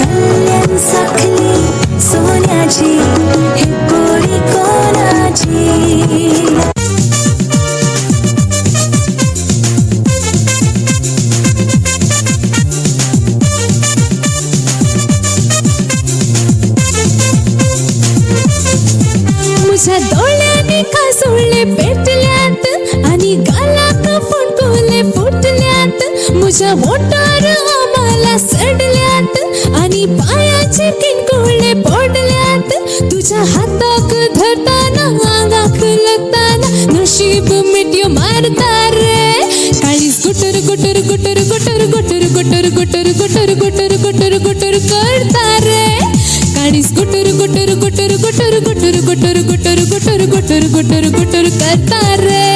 गल्ल्यान साखली सोन्याची ही पोरी कोणाची. म्हज्या दोळ्यांनी काजोळ्ळे पेटल्यात आनी गालाक फुटकुले फुटल्यात म्हज्या वोंठार आम्हाला सडल्यात आनी पांयाचे किणकुळे पडल्यात तुज्या हाताक धरताना आंगाक लागताना नशीब मिठयो मारता रे काळीज गुटर गुटर गुटर गुटर गुटर गुटर गुटर गुटर गुटर गुटर गुटर करता रे काळीज गुटर गुटर गुटर गुटर गुटर गुटर गुटर गुटर गुटर गुटर गुटर करता रे.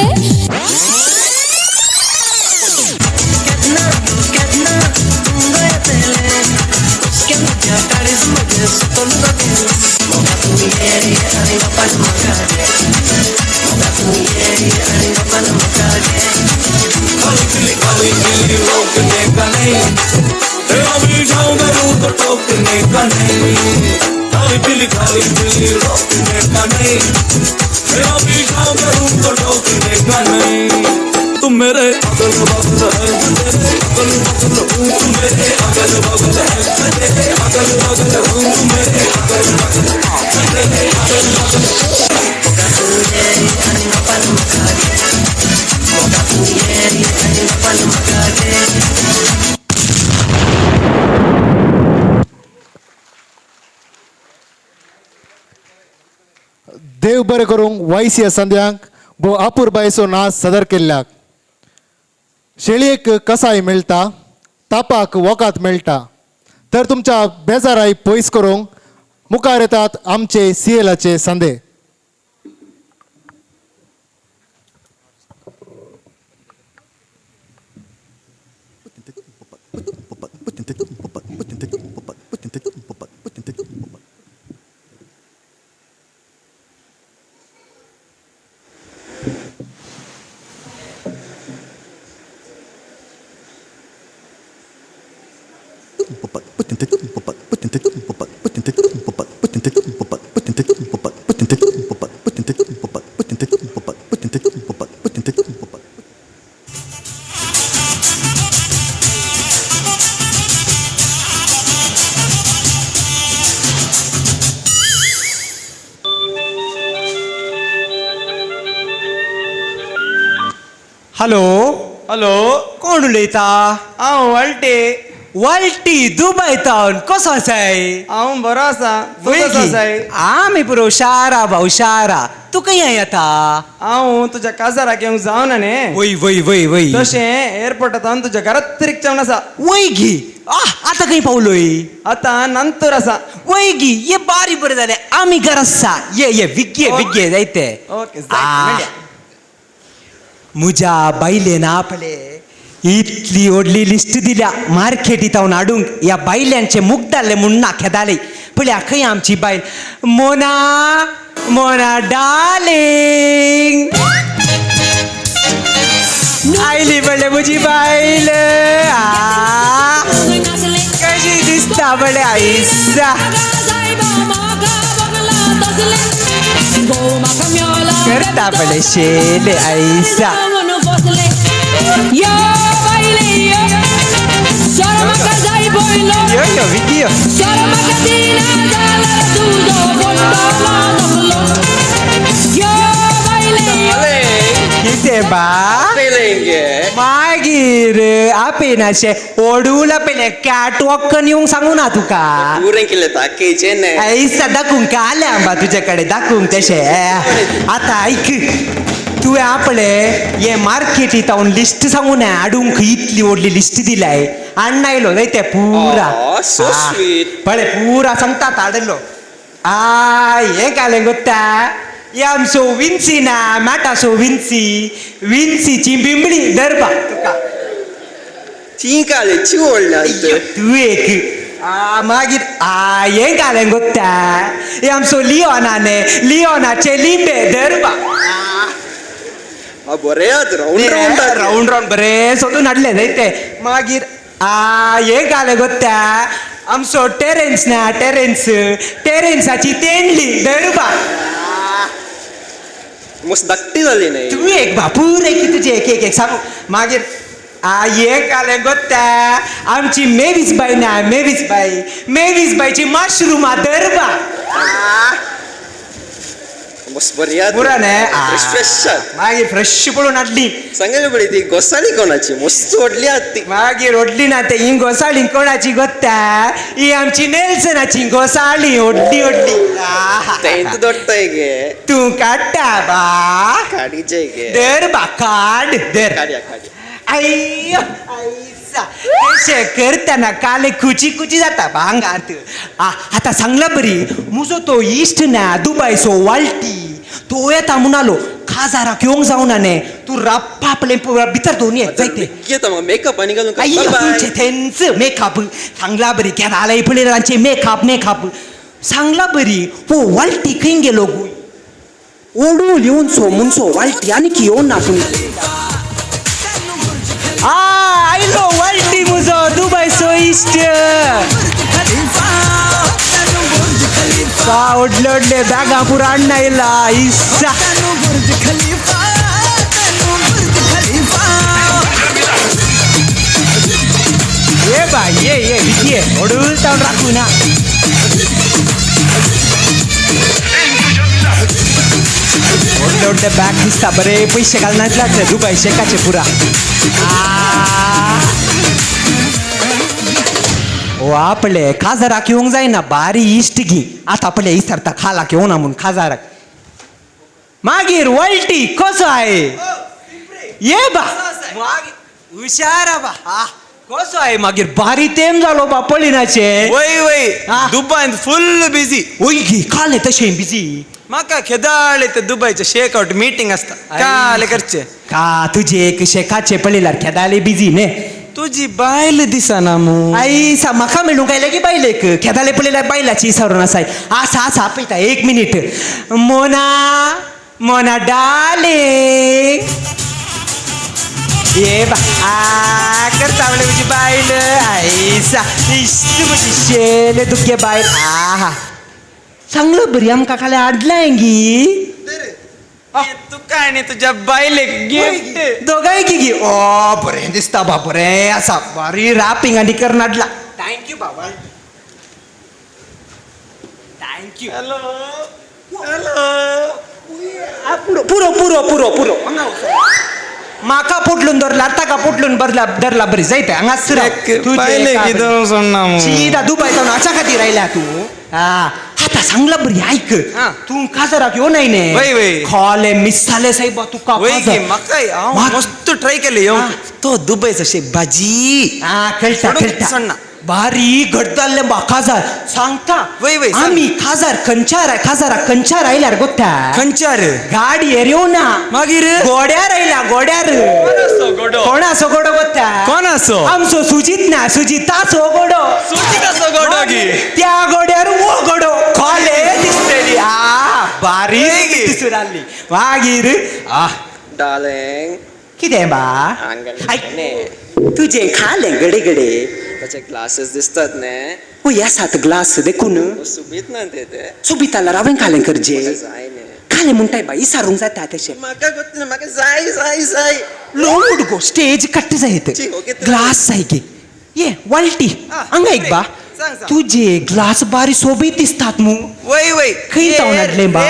तुम मेरे अगल बगल है तेरे अगल बगल हूँ तुम मेरे अगल बगल है तेरे अगल बगल हूँ तुम मेरे अगल बगल तेरे अगल बगल. देव बरें करूंक वायसी संध्यांक भोव अपुरबायेचो नाच सादर केल्ल्याक. शेळयेक कसाय मेळटा तापाक वखद मेळटा तर तुमच्या बेजाराय पयस करूंक मुखार येतात आमचे सीएलाचे संदे. हॅलो हॅलो, कोण उलयता? हांव वाल्टी. वाल्टी दुबय तावन कसो आसाय? हांव बरो आसा, तूं कसो आसाय? आमी पुरो शारा भाऊ शारा. तूं खंय येता? हांव तुज्या काजाराक येवंक जावना न्ही. वय वय वय वय. तशें एअरपोर्टांत तुज्या घरात तरीक जावन आसा. वय गी. आतां खंय पावलोय? आतां नंतर आसा. वय गी, ये बारी बरें जालें, आमी घर आसा. ये ये विग्गे विग्गे जायते. ओके जायते. म्हज्या बायलेन आपले इतली व्हडली लिस्ट दिल्या मार्केटींत हांव हाडूंक. ह्या बायल्यांचे मुख जाल्ले म्हूण ना खेदाले. पळया खंय आमची बायल. मोना मोना डार्लिंग आयली पळय म्हजी बायल. कशी दिसता पळय आयसा. करता पळय शेले आयसा. यो यो विकी यो. कितें बा मागीर आपेनाशे ओडूल आपयलें कॅट वॉक येवंक सांगू ना तुका. ऐसा दाखोवंक आलें आंबा तुजे कडेन दाखोवंक तशें. आतां आयक, तुवें आपले हे मार्केटींत हांव लिस्ट सांगू ना हाडूंक इतली व्हडली लिस्ट दिलाय. अण्णा आयलो न्हय ते पुरा पळय पुरा सांगता हाडलो. हें घालें गोत्ता हे आमचो विन्सी ना माटासो विन्सी विन्सीची बिंबडी धरपा तुका. तूं एक मागीर हें घालें गोत्ता हे आमचो लियोना न्ही लियोनाचे लिंबे धरपा. बरें रावंड रावंड रावंड रावंड बरें सोदून हाडलें न्हय ते. मागीर हें घालें गोत्ता आमचो टेरेन्स ना टेरेन्स टेरेन्साची तेंडली धरपा. मस्त धाकटी जाली न्ही तूं एक बापूर एक तुजें एक एक एक सांगू. मागीर हें घालें गोत्ता आमची मेवीस बाय ना मेवीस बाय मेवीस बायची मशरूमा धरपा. मस्त बरी पुरा न्ही फ्रेश फ्रेश. मागीर फ्रेश पळोवन हाडली. सांगले पळय ती गोसाळी कोणाची मस्त व्हडली आहा ती. मागीर व्हडली ना ते ही गोसाळी कोणाची गोत्ता ही आमची नेल्सनाची गोसाळी व्हडली व्हडली. तेंच दोडटाय गे तूं काडटा बा काडीचे गे. धर बा काड धर. काडया काडया. आय्यो आयसा तशें करतना काले खुची खुची जाता भांगांत. आतां सांगला बरी म्हजो तो इश्ट ना दुबयचो वाल्टी तो येता म्हणालो काजाराक येवंक जावना न्ही तूं राप्पा आपलें भितर दोन ये जायते. येता मेकअप आनी घालून. आय्यो तुमचें थेंच मेकअप सांगला बरी केदाले पळय तांचे मेकअप मेकअप सांगला बरी. हो वाल्टी खंय गेलो गो ओडून येवनसो मुनसो वाल्टी आनी की येवन ना पूण. आयलो वाल्टी म्हजो दुबयचो इश्ट. व्हडले व्हडले बॅगां पुरा हाडून आयला इस्सा. ये बा ये ये विकी ओडूल तावन राखू ना. व्हडले व्हडले बॅग दिसता बरे पयशे घालनासले दुबय शेकाचे पुरा. ओ आपले खाजाराक येवंक जायना बारी इश्ट गी. आतां आपले विसरता खालाक येवना म्हूण खाजाराक. मागीर वल्टी कसो आहे ये बा हुशार बा कसो आहे. मागीर बारी तेम जालो बा पळयनाचे. वय वय दुबयंत फुल बिजी. वय गी काले तशें बिजी. म्हाका खेदाळे ते दुबयचे शेक आवट मिटींग आसता काले करचे. का तुजे एक शेकाचे पळयल्यार खेदाळे बिजी न्ही. तुजी बायल दिसना मू. आयसा म्हाका मेळूंक आयलें की बायलेक खेदाले पळयल्यार बायलाची विसरून आसाय. आसा आसा आपयता एक मिनीट. मोना मोना डार्लिंग ये बा करता म्हणलें म्हजी बायल आयसा इश्ट म्हजी शेले तुगे बायल. आहा सांगलं बरी आमकां काल हाडलां गी. तुका तुका आनी तुज्या बायलेक गिफ्ट. दोगांय गी ओ बरें दिसता बा, बरें आसा, बरी रॅपिंग आनी करून हाडला. Thank you बाबा, thank you. Hello hello. पुरो पुरो पुरो पुरो पुरो. म्हाका पोटलून धरला, ताका पोटलून भरला धरला, बरी जायते हांगाच. बायलेक कितें सोडना मू. सीधा दुबय जावन हाच्या खातीर आयल्या तूं. आतां सांगला बरी आयक, तूं काजाराक यो नाय न्ही. वय, वय. खोले मिस जाले सायबा तुका. वय गे, म्हाकाय हांव मस्त ट्राय केलें येवंक. तो दुबयचो शेख भाजी. आ कळटा कळटा. सोडना. बारी घट जाल्लें बा काजार सांगता. वय वय, सांग. आमी काजार खंयच्यार, काजाराक खंयच्यार आयल्यार गोत्ता? खंयच्यार? गाडयेर येवना. मागीर? गोड्यार आयला, गोड्यार. गोडो? कोणाचो गोडो गोत्ता? कोणाचो? आमचो सुजीत ना, सुजिताचो गोडो. सुजिताचो गोडो गी? त्या गोड्यार वो गोडो खोले दिसतली. आ बारी वय गे. दिसून आसली मागीर. आ डार्लिंग. कितें बा? हांगा. तुजें खालें गडे गडे. ताचे ग्लासेस दिसतात न्ही. ओ आसात ग्लास देखून. सुबीत ना ते ते. सोबीत जाल्यार हांवें खालें करचें. जाय न्ही. खालें म्हणटाय बा, इसारूंक जाता तशें. म्हाका गोत ना, म्हाका जाय जाय जाय. लोड गो स्टेज कट्ट जायत. ची, ओके तर. ग्लास जाय गे. ये वालटी, हांगा एक बा. सांग, सांग. तुजे ग्लास बारी सोबीत दिसतात मू. वय वय. खंय जावन हाडलें बा?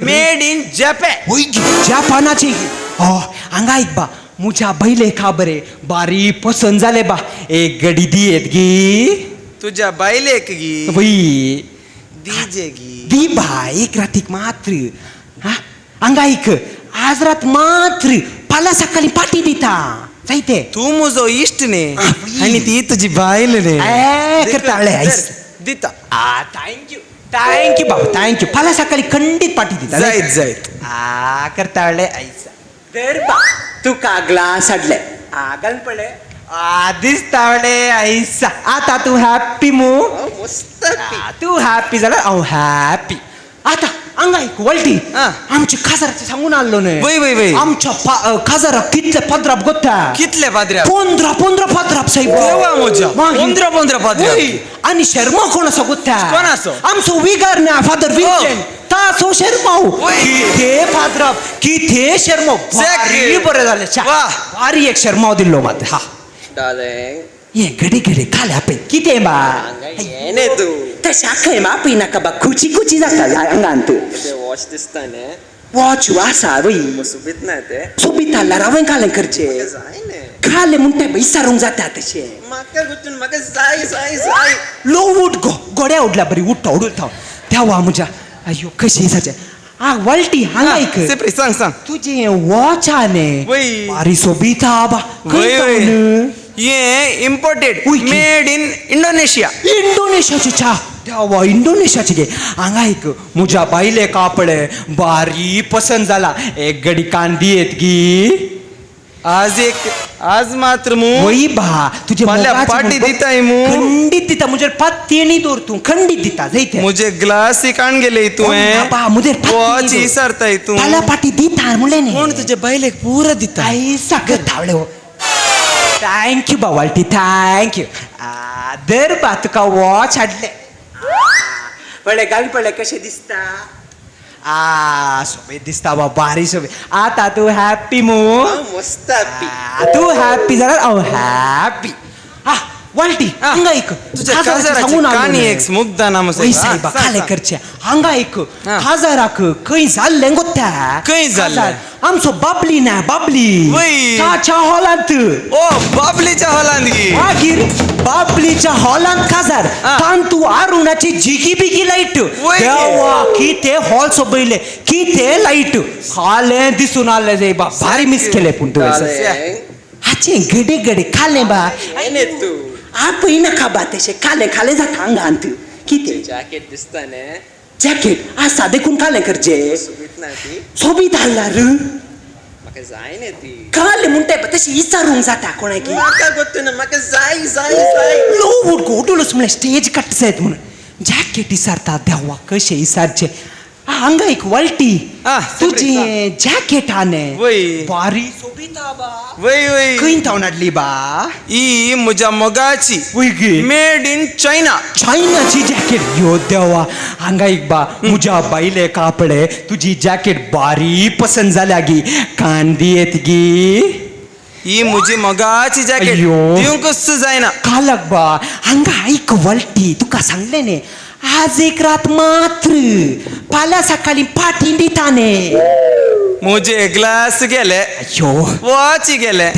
Made in Japan. वय गे, जपानाचे. हो हांगा एक बा, मुझ्या बैले बरे बारी पसंत जाले बा. एक गडी दियेत गी? तुझ्या बायलेक गी? वय. दीजे गी. दी बा एक रातीक मात्र. हा हांगा एक, आज रात मात्र, फाल्यां सकाळीं पाटी दिता जायते. तू म्हजो इश्ट न्ही आनी ती तुजी बायल न्ही. ए करता आयस. दिता. आ thank you thank you बाबा, thank you. फाल्यां सकाळीं खंडीत पाटी दिता. जायत जायत. आ करता आयस. तर बा तुका ग्लास हाडले. आ घाल पळय. आ दिसता आयसा. आतां तूं हॅप्पी मू? मस्त हॅप्पी. तूं हॅप्पी जाल्यार हांव हॅप्पी. आतां हांगा एक वळटी, आमच्या काजाराचें सांगून आसलो न्हय. वय वय वय. आमच्या काजाराक कितले पदराप गोत्ता? कितले पाद्र्याप? 15 15 पदराप सायब. देवा म्हज्या, 15 15 पाद्र्याप. आनी शर्मा कोण आसा गोत्ता? कोण आसा? आमचो विगार ना फादर विन्सेंट, ताचो शेरमाव. कितें पाद्राप, कितें शेरमाव, भारी बरें जालें. भारी एक शेरमाव दिल्लो मात. हा डार्लिंग. ये घडी घडी खाले आपय कितें बा? हांगा ये न्ही तूं. तशें आखय आपय नाका बा, खुची खुची जाता आंगांत. ते वॉच दिसता न्ही. वॉच आसा वय. सोबीत ना ते. सोबीत जाल्यार हांवें खालें करचें. जाय न्ही. खालें म्हणटाय बा, इसारूंक जाता तशें. म्हाका गोतून म्हाका जाय जाय जाय. लो उठ गो, गोड्या उडला बरी उठ्ठा उडुलता देवा म्हज्या. अयो कशें जाचें. आ वळटी हांगा एक, सेपरेट सांग सांग. तुजें वॉच आहा न्ही वय. बारी सोबीत आहा बा. वय वय. ये इम्पोर्टेड, मेड इन इंडोनेशिया. इंडोनेशियाची च्या देवा, इंडोनेशियाची गे. हांगा एक, म्हज्या बायले कापडे बारी पसंत जाला. एक गडी कान दियेत गी? आज एक, आज मात्र मू. वय बा, तुजे फाल्यां पाटी दिताय मू. खंडीत दिता, म्हजेर पातयेणी दवर तूं, खंडीत दिता जायते. म्हजे ग्लास काण गेले तुवें. बा म्हजेर वॉच इसारताय तूं. फाल्यां पाटी दिता म्हणलें न्ही. कोण तुजे बायलेक पुरो दिता. आयसा करता. Thank you बा वालटी, thank you. दर बा तुका वॉच हाडलें. पळय घाल पळय कशें दिसता. आ सोबीत दिसता बा, बारी सोबीत. आतां तूं हॅप्पी मू? मस्त हॅप्पी. तूं हॅप्पी जाल्यार हांव हॅप्पी. आ वालटी हांगा एक, तुज्या काजाराची काणी एक मुग्धा नाम. वय सायबा खालें करचें. हांगा एक, काजाराक खंय जाल्लें गोत्ता? खंय जाल्लें? आमचो बाबली ना बाबली, वय, ताच्या हॉलांत. ओ बाबलीच्या हॉलांत गी? मागीर बाबलीच्या हॉलांत काजार, तांतू अरुणाची जिगी बिगी लायट. देवा कितें हॉल सोबयलें, कितें लायट, खालें दिसून आसलें जाय बा. भारी मिस केलें पूण तुवें. हाचें घडे घडे खालें बा. तूं आपय नाका बा तशें, खालें खालें जाता आंगांत. कितें जॅकेट दिसता न्ही. जॅकेट आसा देखून खालें करचें. सोबीत ना ती. सोबीत आसल्यार म्हाका जाय न्ही ती. खालें म्हणटाय बा, तशें इचारूंक जाता कोणाक. म्हाका गोतून म्हाका जाय जाय जाय. लो उठ गो, उडुलूच म्हणलें स्टेज कट जायत म्हणून. जॅकेट इसारता देवा, कशें इसारचें. हांगा एक वल्टी तुजी जॅकेट आने बारी सोबीता बा. वय वय खंय थावन हाडली बा? ही म्हज्या मोगाची मेड इन चायना. चायनाची जॅकेट. यो देवा हांगा एक बा म्हज्या बायले कापडे तुजी जॅकेट बारी पसंत जाल्या गी. कान दियेत गी. ही म्हजी मोगाची जॅकेट दिवंकच जायना. कालक बा हांगा आयक वल्टी तुका सांगलें न्ही आज एक रात मात्र फाल्यां सकाळी पाटी दिता न्ही. म्हजे ग्लास गेले, वॉच गेले,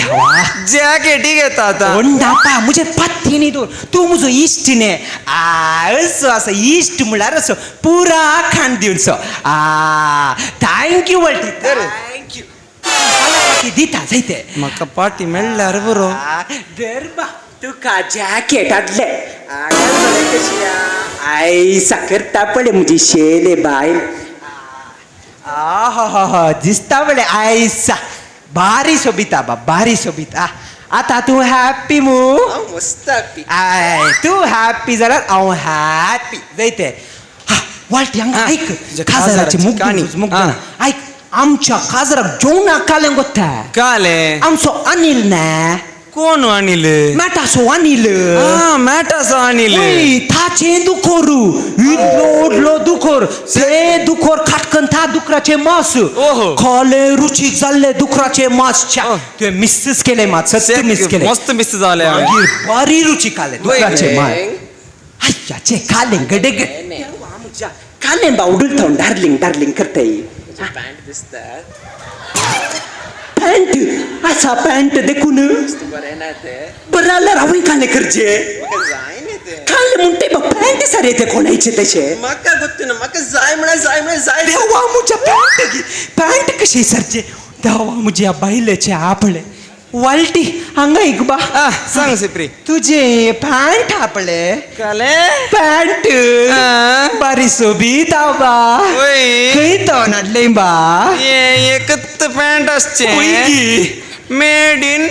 जॅकेटी घेता आतां. नापा म्हजे पाती न्ही तूं म्हजो इश्ट न्ही. असो आसा इश्ट म्हळ्यार असो पुरा खाण दिवचो. Thank you वल्टी, thank you. पाटी दिता जायते म्हाका पाटी मेळ्ळ्यार बरो. धर बा तुका जॅकेट हाडलें. आयसा करता पळय म्हजी शेले बायल. आहा दिसता पळय आयसा बारी सोबिता बा, बारी सोबिता. आतां तूं हॅप्पी मू? मस्त हॅप्पी. I तूं हॅप्पी जाल्यार हांव हॅप्पी जायते. वाल्टी हांगा आयक काजाराची मुग्ध मुग्ध आयक. आमच्या काजराक जेवणाक कालें गोत्ता. कालें आमचो अनिल ना. कोण अनिल? मॅटासो अनिल. मॅटासो अनिल. ताचें दुकोर इतलो व्हडलो दुकोर. ते दुकोर खाटकन त्या दुकराचें मांस खोले रुचीक जाल्ले दुकराचें मांस. तुवें मिसच केलें मात, सत्य मिस केलें. मस्त मिस जालें. मागीर बरी रुचीक आलें दुकराचें मांस. आय्याचें खालें गडे खालें बा उडून थोंड डार्लिंग डार्लिंग करताय. पॅन्ट दिसता. पॅन्ट आसा पॅन्ट देखून बरें ना तें. बरें जाल्यार हांवें कालें करचें. म्हाका जाय न्ही तें. कालें म्हणटे बा पॅन्ट सारे ते कोणायचे तशें. म्हाका गोत्तू ना. म्हाका जाय म्हळ्यार जाय म्हळ्यार जाय. देवा म्हज्या पॅन्ट पॅन्ट कशें सरचें. देवा म्हज्या बायलेचें आपलें. वाल्टी हांगा एक बा. सांग सिप्री. तुजें पॅन्ट आपलें. कालें पॅन्ट बारी सोबीत बा. खंय तो हाडलें बा? एकच पॅन्ट आसचें मेड इन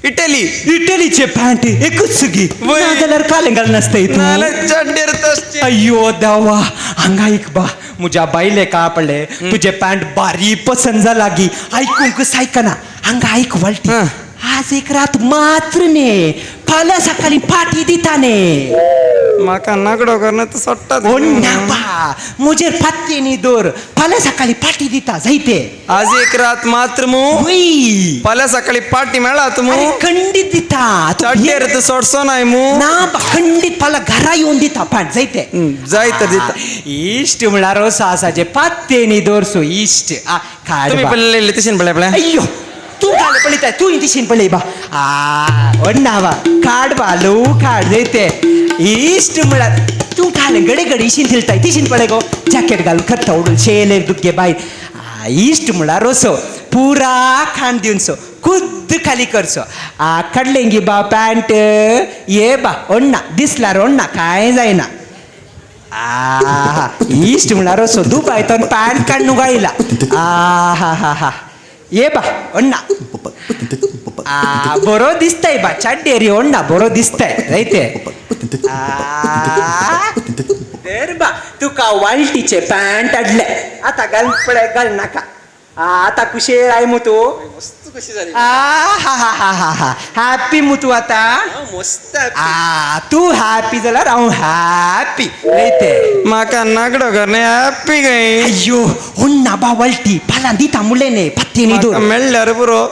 इटली. इटलीचे पॅन्ट एकूच गी नाजाल्यार कालें घालनासता तूं. अय्यो देवा हांगा एक बा म्हज्या बायलेक आपलें तुजें पॅन्ट बारी पसंत जाला गी. आयकूंक आयकना. हांगा आयक वाल्टी आज एक रात मात्र न्ही फाल्यां सकाळी पाटी दिता न्ही. म्हाका नागडो करून तूं सोडटा. नापा म्हजेर पात्ते न्ही दवर. फाल्यां सकाळी पाटी दिता जायते. आज एक रात मात्र मू फाल्यां सकाळी पाटी मेळत मू. खंडीत दिता. चड्डेर तूं सोडचो नाय मू. ना खंडीत फाल्यां घरा येवन दिता पाट जायते. जायते दिता. इश्ट म्हळ्यार असो आसा जे पात्ते न्ही दवरसो इश्ट. तुमी पळयलें तशें पळय पळय. अय्यो तूं काल पळयता तूं दिशेन पळय बा. अण्णा बा काड बा ल्हवू काड जायते. इश्ट म्हळ्यार तूं काल गडे गडे इशीन थिलताय तिशीन पळय गो जॅकेट घालून खत्ता उडून शेले दुगे बायल. इश्ट म्हळ्यार असो पुरा खाण दिवचो खुद्द खाली करचो. काडलें गी बा पॅन्ट ये बा अण्णा दिसल्यार अण्णा कांय जायना. इश्ट म्हळ्यार असो दुबाय तो पॅन्ट काडून गायला. हा हा हा ये बा अण्णा बरो दिसताय बा चाड्डेरी अण्णा बरो दिसताय जायते. धर बा तुका वाल्टीचे पॅन्ट हाडले. आतां घाल पळय घाल नाका. आतां कुशेळ I मू तूं. मस्त खुशी जाली. हॅप्पी मू तूं आतां? मस्त. तूं हॅप्पी जाल्यार हांव हॅप्पी जायते. म्हाका नागडो कर हॅप्पी खंय. अय्यो अण्णा बा वाल्टी फाल्यां दिता म्हणलें न्ही पात्ते न्ही दवर. मेळ्ळ्यार पुरो.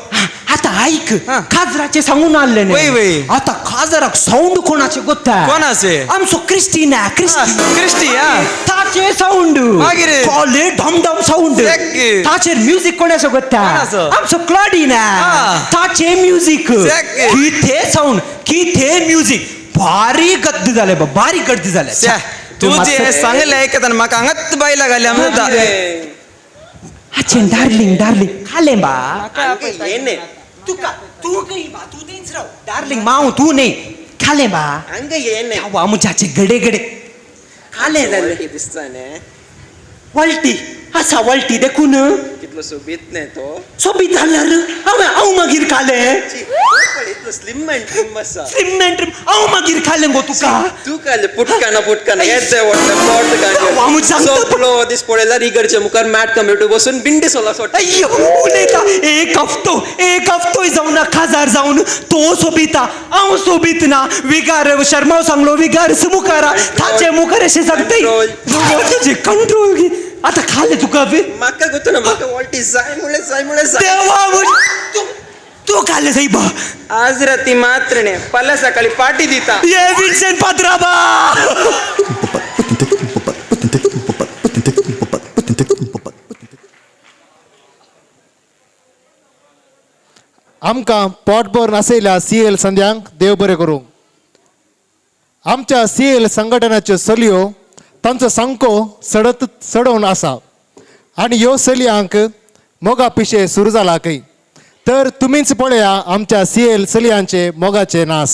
आतां आयक काजराचें सांगून आसलें न्ही. आतां काजराक सावंड कोणाचें गोत्ता? कोणाचें? आमचो क्रिस्टीना क्रिस्टी क्रिस्टी ताचें सावंड मागीर कॉले ढम ढम सावंड. ताचेर म्युजीक कोणाचो गोत्ता? आमचो क्लॉडिना ताचें म्युजीक. कितें सावंड कितें म्युजीक. भारी गद्द जालें बा भारी गद्द जालें. तुजें सांगलें आयकतना म्हाका हांगाच बायलां घाल्या म्हणटा. आचें डार्लिंग डार्लिंग खालें बा. तुका तूं खंय बा तूं थंयच राव. डार्लिंग माव तूं न्ही खालें बा. हांगा म्हज्याचे गडे गडे खालें जालें दिसता न्ही. वल्टी आसा वल्टी देखून कितलो सोबीत न्ही तो. सोबीत जाल्यार हांवें हांव मागीर खाले स्लिम अँड ट्रिम आसा स्लिम अँड ट्रिम हांव मागीर खालें गो तुका तूं खालें पुटकाना पुटकाना येते व्हडलें पोट हांव सांगता सगळो दीस पळयल्यार इगर्जे मुखार मॅट कम्प्युटर बसून बिंडी सोला सोडटा. अय्यो उलयता एक हफ्तो एक हफ्तोय जावन ना खाजार जावन तो सोबिता हांव सोबीत ना विगार शर्माव सांगलो विगार मुखार ताचे मुखार अशें सांगता तुजें कंट्रोल आतां खालें तुका बी म्हाका गोतो ना म्हाका वॉल्टी जाय म्हणलें जाय म्हणलें जाय. देवा तूं खालें सायबा. आज राती मात्र न्ही फाल्यां सकाळी पार्टी दिता. ये विन्सेंट पात्राबा. आमकां पोटभर नासयल्या सी एल संध्यांक देव बरें करूं. आमच्या सी एल संघटनाच्यो चलयो तांचो सामको सडत चडोवन आसा आनी ह्यो चलयांक मोगा पिशे सुरू जाला खंय. तर तुमीच पळया आमच्या सी एल चलयांचे मोगाचे नास.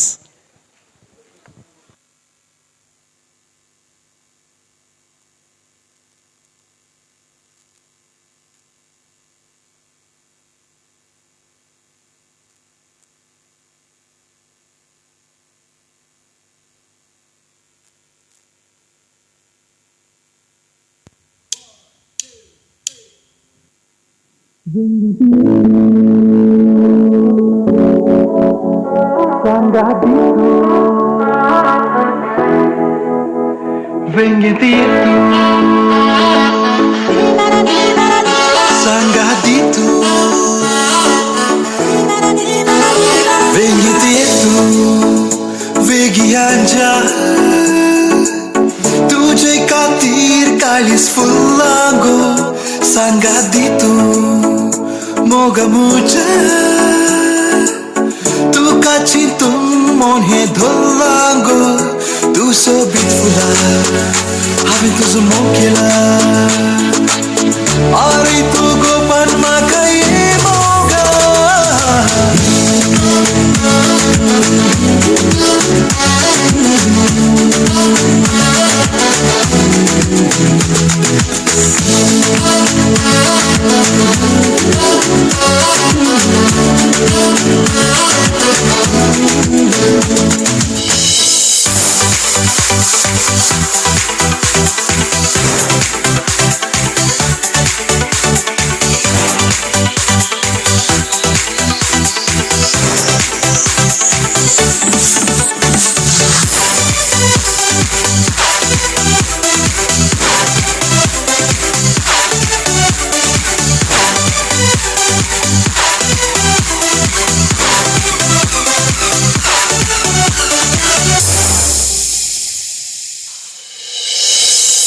तुझे खातीर काळीज फुल्लां गो सांगा दी तूं मोग म्हजें तुका चिंतून मन हें धरलां गो तूं सोबीत फुलां हांवें तुजो मोग केला आरे तूं गोपान म्हाका ये मोगा.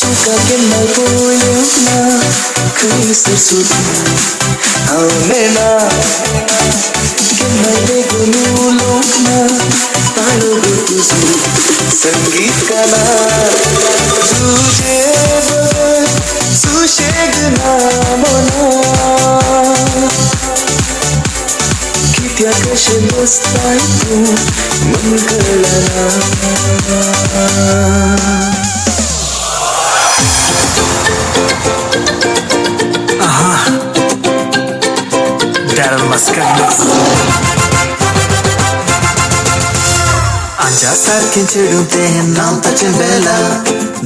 तुका केन्ना पळोवंक ना खंयसर सोदून हांव मेळना केन्ना बेगून उलोवंक ना ताळो गो तुजो संगीत कानार तुजे बगर सुशेग ना मनाक कित्याक अशें बसताय तूं मन कळना. आंजा सारखें चेडूं तें नांव ताचें बेला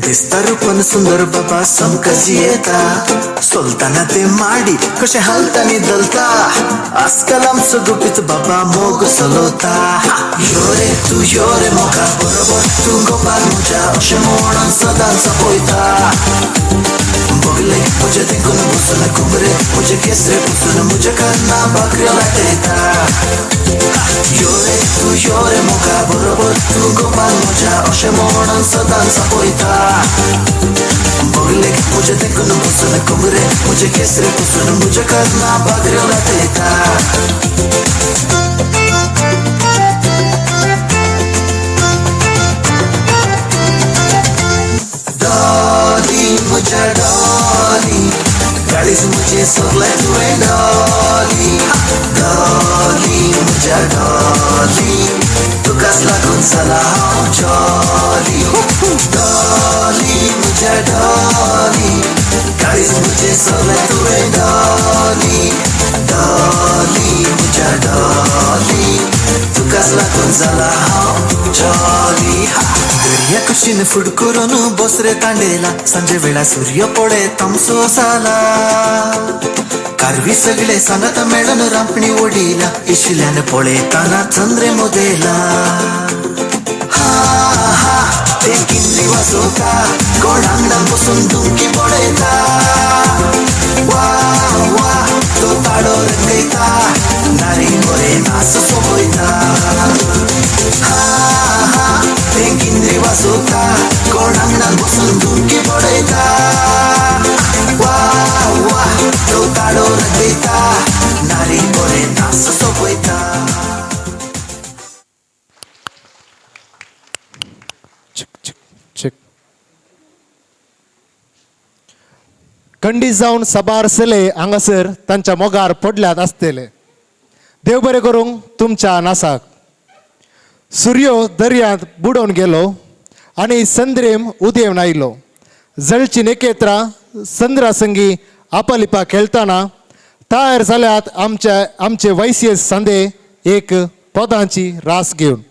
दिसता रूपन सुंदर बाबा सामकां जियेता चलतना तें माडी कशें हालता नी धलता आजकाल आमचो गुपीत बाबा मोग चलता. यो रे तूं यो रे मोगा बरोबर तूं गोपाल म्हज्या अशें म्हणून सदांच पळयता बगले म्हजे देखून बसून कुमरे म्हजे केसरे पुसून म्हज्या काना भाकऱ्यो लाटयता. यो रे तूं यो रे मोगा बरोबर तूं गोपाल म्हज्या अशें म्हणून सदांच पळयता बगले म्हजे देखून बसून कुमरे म्हजे केसरे पुसून म्हज्या काना भाकऱ्यो लाटयता. डॉली म्हज्या डॉली काळीज म्हजें सगळें तुवें डॉली डॉली म्हज्या डॉली तुकाच लागून जाला हांव जॉली डॉली म्हज्या डॉली काळीज म्हजें सगळें तुवें डॉली डॉली म्हज्या डॉली. लागून जाला हांव जॉली. दर्या कुशीन फुड करून बसरे तांडेला, सांजे वेळा सूर्य पडे तामसो जाला. कारवी सगळे सांगात मेळून रांपणी ओडिला, इशिल्यान पळयताना चंद्रे मुदेला. हा हा ते किंद्री वाजोवता, कोण आंगणान बसून धुमकी पळयता. वा वा तो ताळो रंगयता, नारी बरे नाच सोबयता. हा हा ते किंद्री वाजोवता, कोण आंगणान बसून धुमकी पळयता. वा वा तो ताळो रंगयता, नारी बरे नाच सोबयता. खंडीत जावन साबार चले हांगासर तांच्या मोगार पडल्यात आसतले. देव बरें करूंक तुमच्या नासाक. सुर्यो दर्यांत बुडोवन गेलो आनी संद्रेम उदेवन आयलो. जळची नखेत्रां संद्रा संगी आपालिपा खेळटना तयार जाल्यात आमच्या आमचे वैश्य सांदे एक पदांची रास घेवन.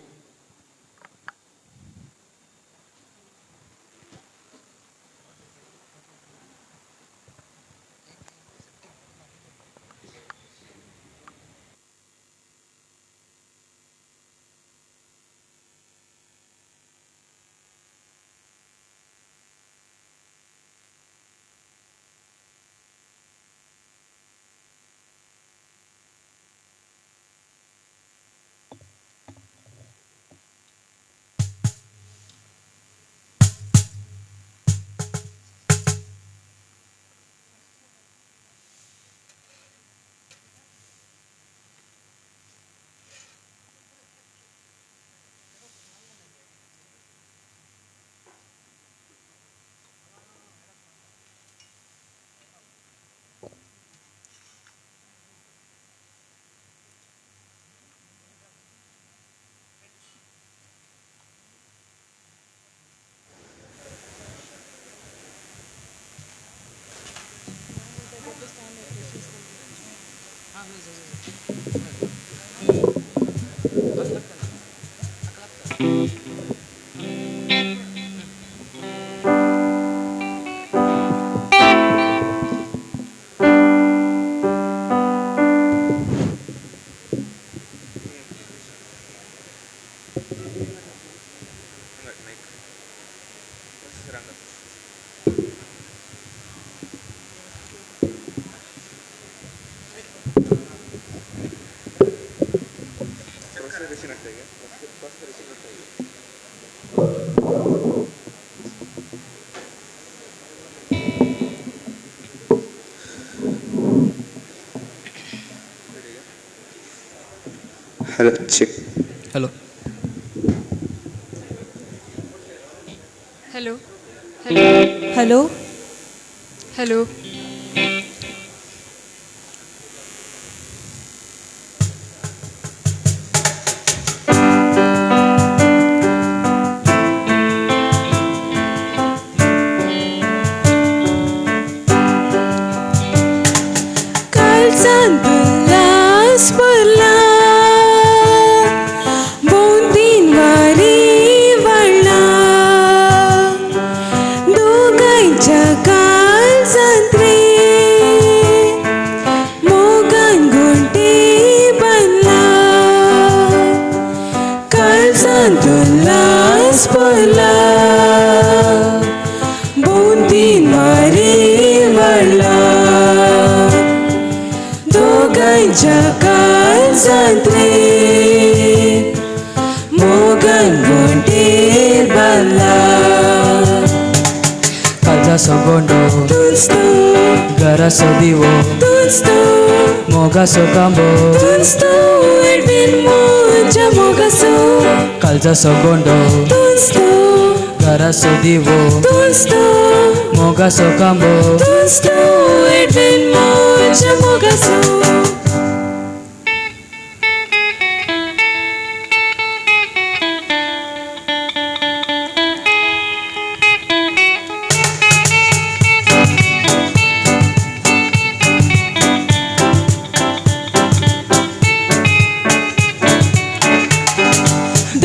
Hello, check. Hello. Hello. Hello. Hello. Hello. कालसान तुलास पडला बोंदीन वारी वाडला दोगांच्या काळजांत रे मोगान घोंटी बांदला काळजांत तुलास पडला बोंदीन वारी वाडला दोगांच्या काळजांत रे मोगान घोंटी बांदला. काळजाचो गोंडो तूंच तूं, घराचो दिवो तूंच तूं, मोगाचो कांबो तूंच तूं, एडवीन म्हज्या मोगाचो. काळजाचो गोंडो तूंच तूं, घराचो दिवो तूंच तूं, मोगाचो कांबो तूंच तूं, एडवीन म्हज्या मोगाचो.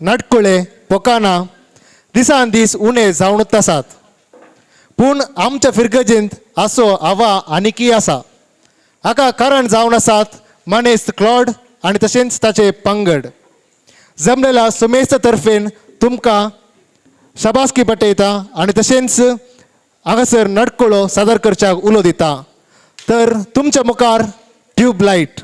नाटकुळे पोकाना दिसान दीस उणे जावनूच आसात. पूण आमच्या फिरगजेंत असो आवा आनिकी आसा. हाका कारण जावन आसात मानेस्त क्लॉड आनी तशेंच ताचे पंगड. जमलेल्या सुमेस्त तर्फेन तुमकां शाबासकी पटयता आनी तशेंच हांगासर नटकुळो सादर करच्याक उलो दिता. तर तुमच्या मुखार ट्यूबलायट.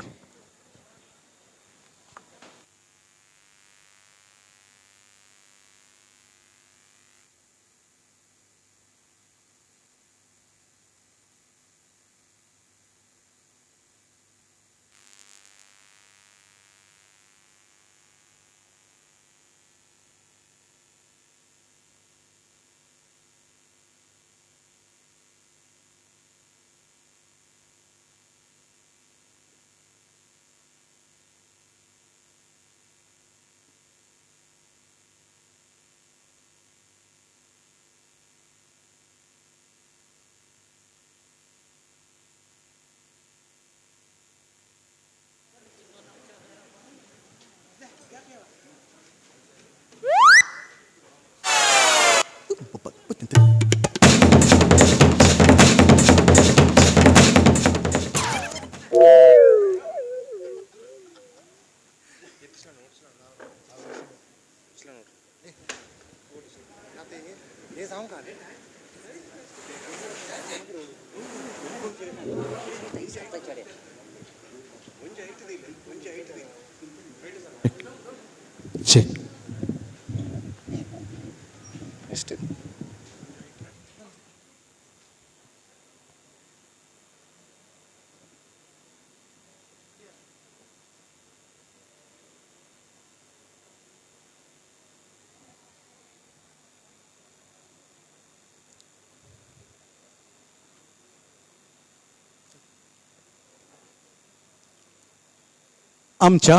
आमच्या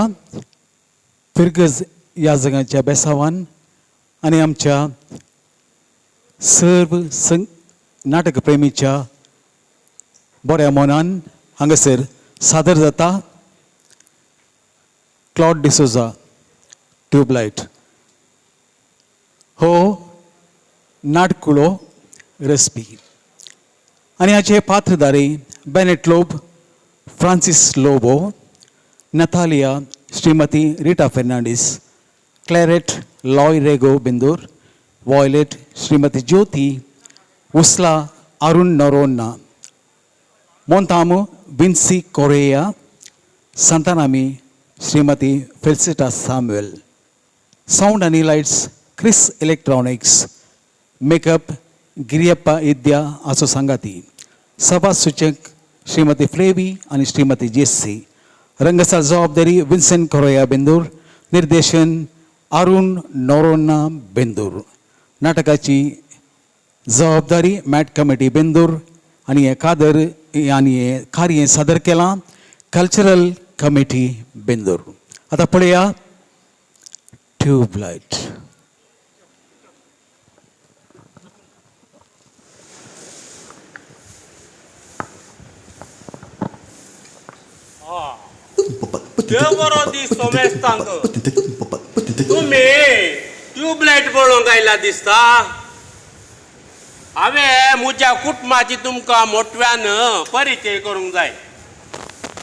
फिरगज ह्या जगाच्या बेसावान आनी आमच्या सर्व नाटक प्रेमीच्या बऱ्या मनान हांगासर सादर जाता क्लॉड डिसोजा ट्यूबलायट हो नाटकुळो रसपी आनी हाचे पात्रधारी Bennett Lobo, Francis Lobo, Natalia, Shrimati Rita Fernandes, Claret Loy Rego Bindur, Violet Shrimati Jyoti, Usla Arun Noronha, Montamu Vincy Correa, Santanami Shrimati Felicita Samuel. Sound आनी lights Chris electronics, makeup Giriyappa Idya आसो सांगाती, सभा सूचक श्रीमती flavi आनी श्रीमती Jessie, रंगसार जबाबदारी Vincent Koriya Bendur, निर्देशन अरुण नोरोन्ना बेंदूर, नाटकाची जबाबदारी mat committee Bendur आनी हें कादर आनी हें कार्य सादर केलां कल्चरल कमिटी बेंदूर. आतां पळया ट्यूबलायट. देव बरो दीस सोमेस्तांक. तुमी ट्यूबलायट पळोवंक आयला दिसता. हांवें म्हज्या कुटुंबाची तुमकां मोटव्यान परिचय करूंक जाय.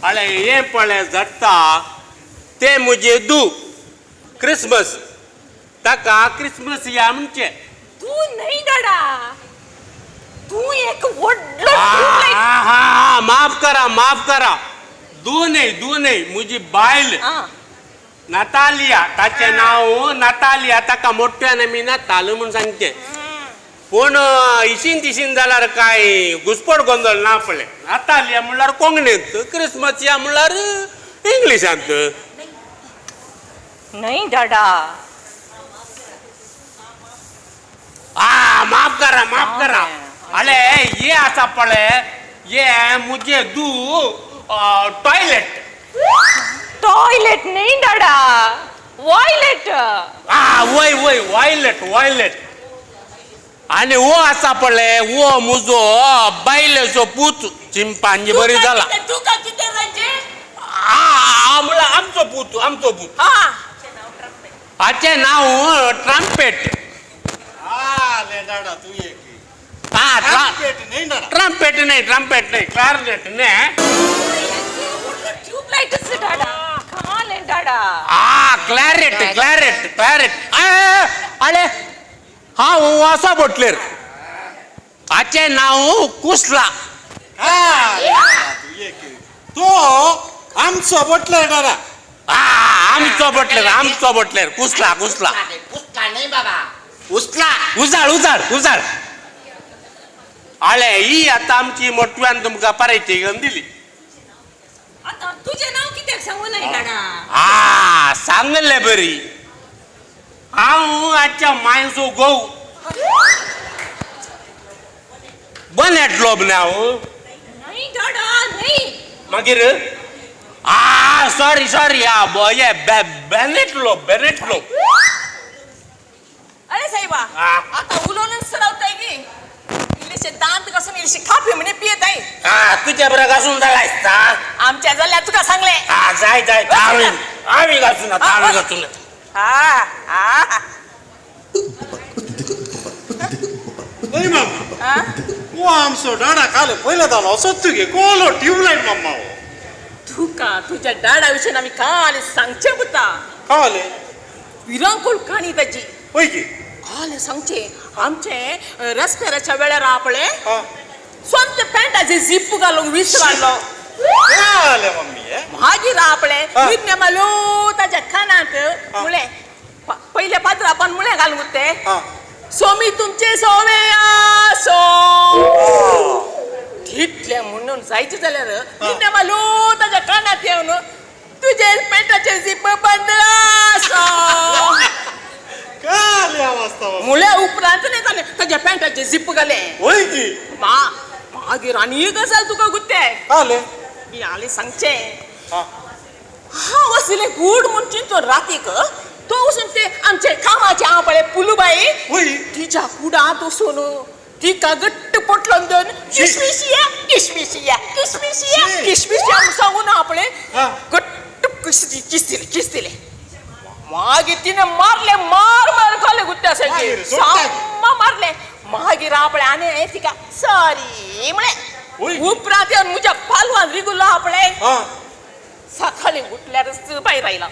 आळे हें पळय झडटा तें म्हजें दू क्रिसमस, ताका क्रिसमस या म्हणचें. तूं न्हय डाडा, तूं एक व्हडलो. हा माफ करा माफ करा, दू न्हय दू न्हय, म्हजी बायल नातालिया, ताचें नांव नातालिया, ताका मोठ्यान आमी नाताल म्हूण सांगचें. पूण इशीन तिशीन जाल्यार कांय घुसपट गोंदळ ना पळय. नातालिया म्हणल्यार कोंकणींत, क्रिसमस या म्हणल्यार इंग्लिशांत. न्हय डाडा. आ माफ करा माफ करा. अरे हे आसा पळय हे म्हजें दू टॉयलेट. टॉयलेट न्हय डाडा, वॉयलेट. आ वय वय वॉयलेट वॉयलेट. आनी हो आसा पळय हो म्हजो बायलेचो पूत चिंपांजी बरी जाला. तुका कितें म्हणजे? आ म्हणल्यार आमचो पूत, आमचो पूत. हाचें नांव ट्रम्पेट. ट्रम्पेट नाही, ट्रम्पेट नाही, क्लारनेट नाही. ट्यूबलाइटच डाडा काले डाडा. आ क्लॅरेट क्लॅरेट क्लॅरेट. अरे हा असा बोटलेर. हाचें नांव कुसला. तो आमचो बोटलेर दादा. आमचो बोटलेर, आमचो बोटलेर कुसला कुसला. कुसला नाही बाबा, उसला. उजाड उजाड उजाड. आळे ही आता आमची मोठव्यान तुमकां परायची घेवन दिली. आता तुझे नाव कित्याक सांगू नाही डाडा? आ सांगले बरी. हांव आजच्या मायचो गो बनेटलो न्ही हांव. नाही डाडा नाही. मागीर आ सॉरी सॉरी. हा हे बेनेटलो बेनेटलो. अरे साहेबा आता उलोवनच रावताय की इल्लेशे दांत घासून इल्लेशे काफी म्हणे पियत आहे. हा तुझ्या बरं घासून जाला आसता. आमच्या जाल्यार तुका सांगले. हा जाय जाय. आम्ही घासून आम्ही घासून. हा हा मामा वो आमचो डाडा काल पयले जालो असोच तुगे कोलो ट्यूबलायट मामा. तुका तुझ्या डाडा विशयन आमी काल सांगचे पुता. काले विरांकूळ काणी ताजी. होय की काल सांगचे आमचे रस्त्याच्या वेळार आपले स्वंत पॅन्टाचे झिप घालूंक विसरलो. मागीर आपले विज्ञ मालो ताच्या कानांत मुळे पयले पात्र आपण मुळे घालूंक ते सोमी तुमचे सोवे आसो तितले म्हणून जायचे जाल्यार विज्ञ मालो ताच्या कानांत येवन तुजे पॅन्टाचे झिप बंद आसो. मुळे उपरांत न्ही ताणें ताज्या पॅन्टाचे झिप घाले. मागीर आनी एक गजाल तुका गुत्ते मी आले सांगचे. हांव आशिल्लें गूड म्हूण चिंतून रातीक तो वचून ते आमचे कामाचे हांव पळय पुलूबाई तिच्या कुडांत वचून तिका घट्ट पोटलोन दोन किसमिशिया किसमिशिया किसमिशिया किसमिशिया म्हूण सांगून आपले घट्ट किस दिले. मागीर तिने मारले मार मार खाले गुत्त्या सारखे साम्मा मारले. मागीर आपले आनी तिका सॉरी म्हळें. उपरांत येवन म्हज्या पालवान रिगुलो आपले सकाळी उठल्यारच भायर आयला.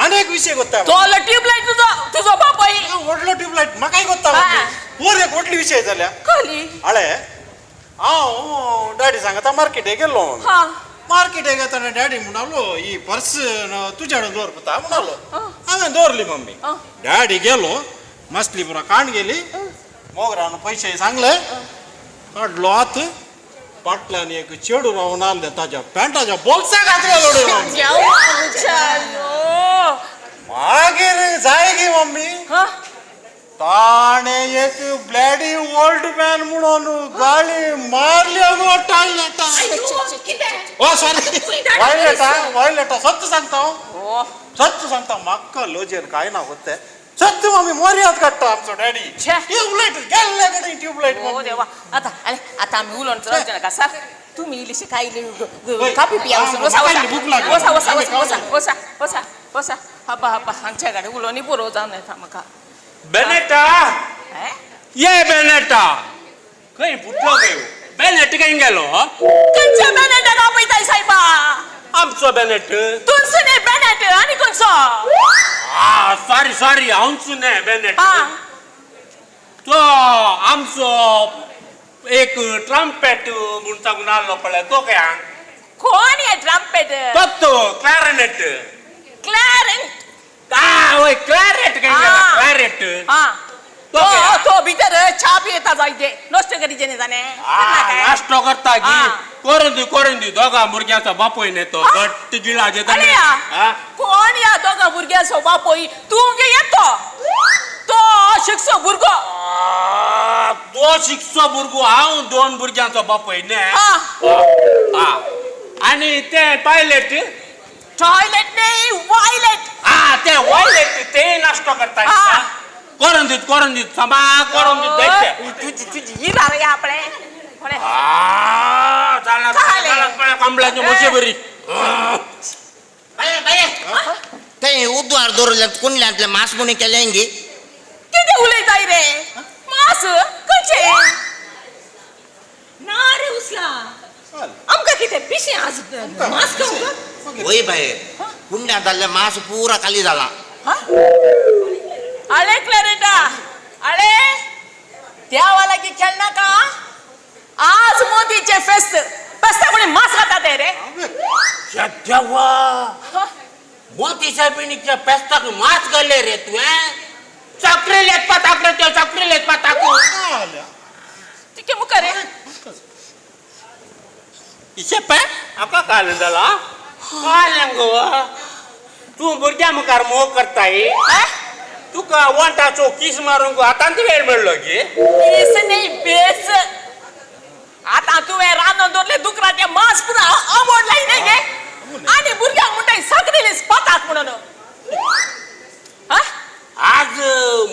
अनेक विशय गोत्ता. तो ट्यूबलायट तुजो तुजो बापाय व्हडलो ट्यूबलायट म्हाकाय गोत्ता. वर एक व्हडली विशय जाल्या खाली. आळे हांव डॅडी सांगता मार्केटे गेलो. मार्केट येताना डॅडी म्हणालो ही पर्स तुज्या कडेन दवर पुता म्हणालो. हांवें दवरली मम्मी. डॅडी गेलो मसली पुरा काण गेली. मोगरान पयशे सांगले काडलो हात फाटल्यान एक चेडू रावन आसलें ताज्या पॅन्टाच्या बोल्साक हात घालो. मागीर जाय गी मम्मी ताणें एक ब्लॅडी ओल्ड मॅन म्हणून गाळी मारली अगो टॉयलेटा. ओ सॉरी वॉयलेटा वॉयलेटा. सत्य सांगता हांव, सत्य सांगता. म्हाका लजेन कांय ना होते. सत्य मम्मी मोरयाद काडटा आमचो डॅडी. ट्यूबलायट गेल्ले कडेन ट्यूबलायट. ओ देवा आता आतां आमी उलोवन चलचे नाका सर. तुमी इल्लीशी काय इल्ली कापी पिया वचून वसा वसा वसा वसा वसा वसा वसा वसा. हब्बा हब्बा हांगच्या कडेन उलोवनी पुरो जावन येता म्हाका. बेनेटा ये बेनेटा खंय फुटलो खंय बेनेट खंय गेलो? खंयच्या बेनेटाक आपयताय सायबा? आमचो बेनेट. तुमचो न्ही बेनेट आनी खंयचो? आ सॉरी सॉरी आमचो न्ही बेनेट. तो आमचो एक ट्रम्पेट म्हूण सांगून आसलो पळय तो खंय? कोण हे ट्रम्पेट? तो क्लॅरिनेट. क्लॅरिनेट वय क्लॅरेट खंय गेला? क्लॅरेट तो तो भितर च्या पियेता जायते नश्ट करीचे न्ही ताणें. नाश्तो करता की करून दी करून दी. दोगा भुरग्यांचो बापूय न्ही तो घट्ट गिळाचे. कोण ह्या दोगा भुरग्यांचो बापूय? तूं गे येतो तो शिकसो भुरगो. तो शिकसो भुरगो. हांव दोन भुरग्यांचो बापूय न्ही. आनी तें टॉयलेट टॉयलेट न्ही वॉयलेट. हा ते वॉयलेट ते नाश्तो करता. करून दीत करून दीत समा करून दीत. तुजी तुजी ही रे आपले कमळाची म्हशी बरी. ते उब बुधवार दवरले कुंडल्यांतले मास म्हूण केलें गी. कितें उलयताय रे? मास खंयचे? ना रे उसला, आमकां कितें पिशें आज मास खावंक? वय बाये, कुंड्यांत जाल्लें मास पुरा खाली जाला. आळे क्लॅरिटा, आळे देवा लागीं खेळनाका. आज मोदीचें फेस्त, फेस्ता कोणी मास खाता ते रे? देवा, मोती साहेबिणीच्या फेस्ताक मास घाले रे तुवें? चाकरे लेखपा ताकरे त्यो, चाकरे लेखपा ताकू. तिके मुखार रे इशे पै आका काल जाला काल गो. तूं भुरग्यां मुखार मोग करताय, तुका वंटाचो कीस मारूंक आतां वेळ मेळ्ळो गे? बेस न्ही बेस. आतां तुवें रांदून दवरले दुकराचें मांस पुरा आवडलाय न्ही गे, आनी भुरग्यांक म्हणटाय साकरेलीस पाताक म्हणून. आज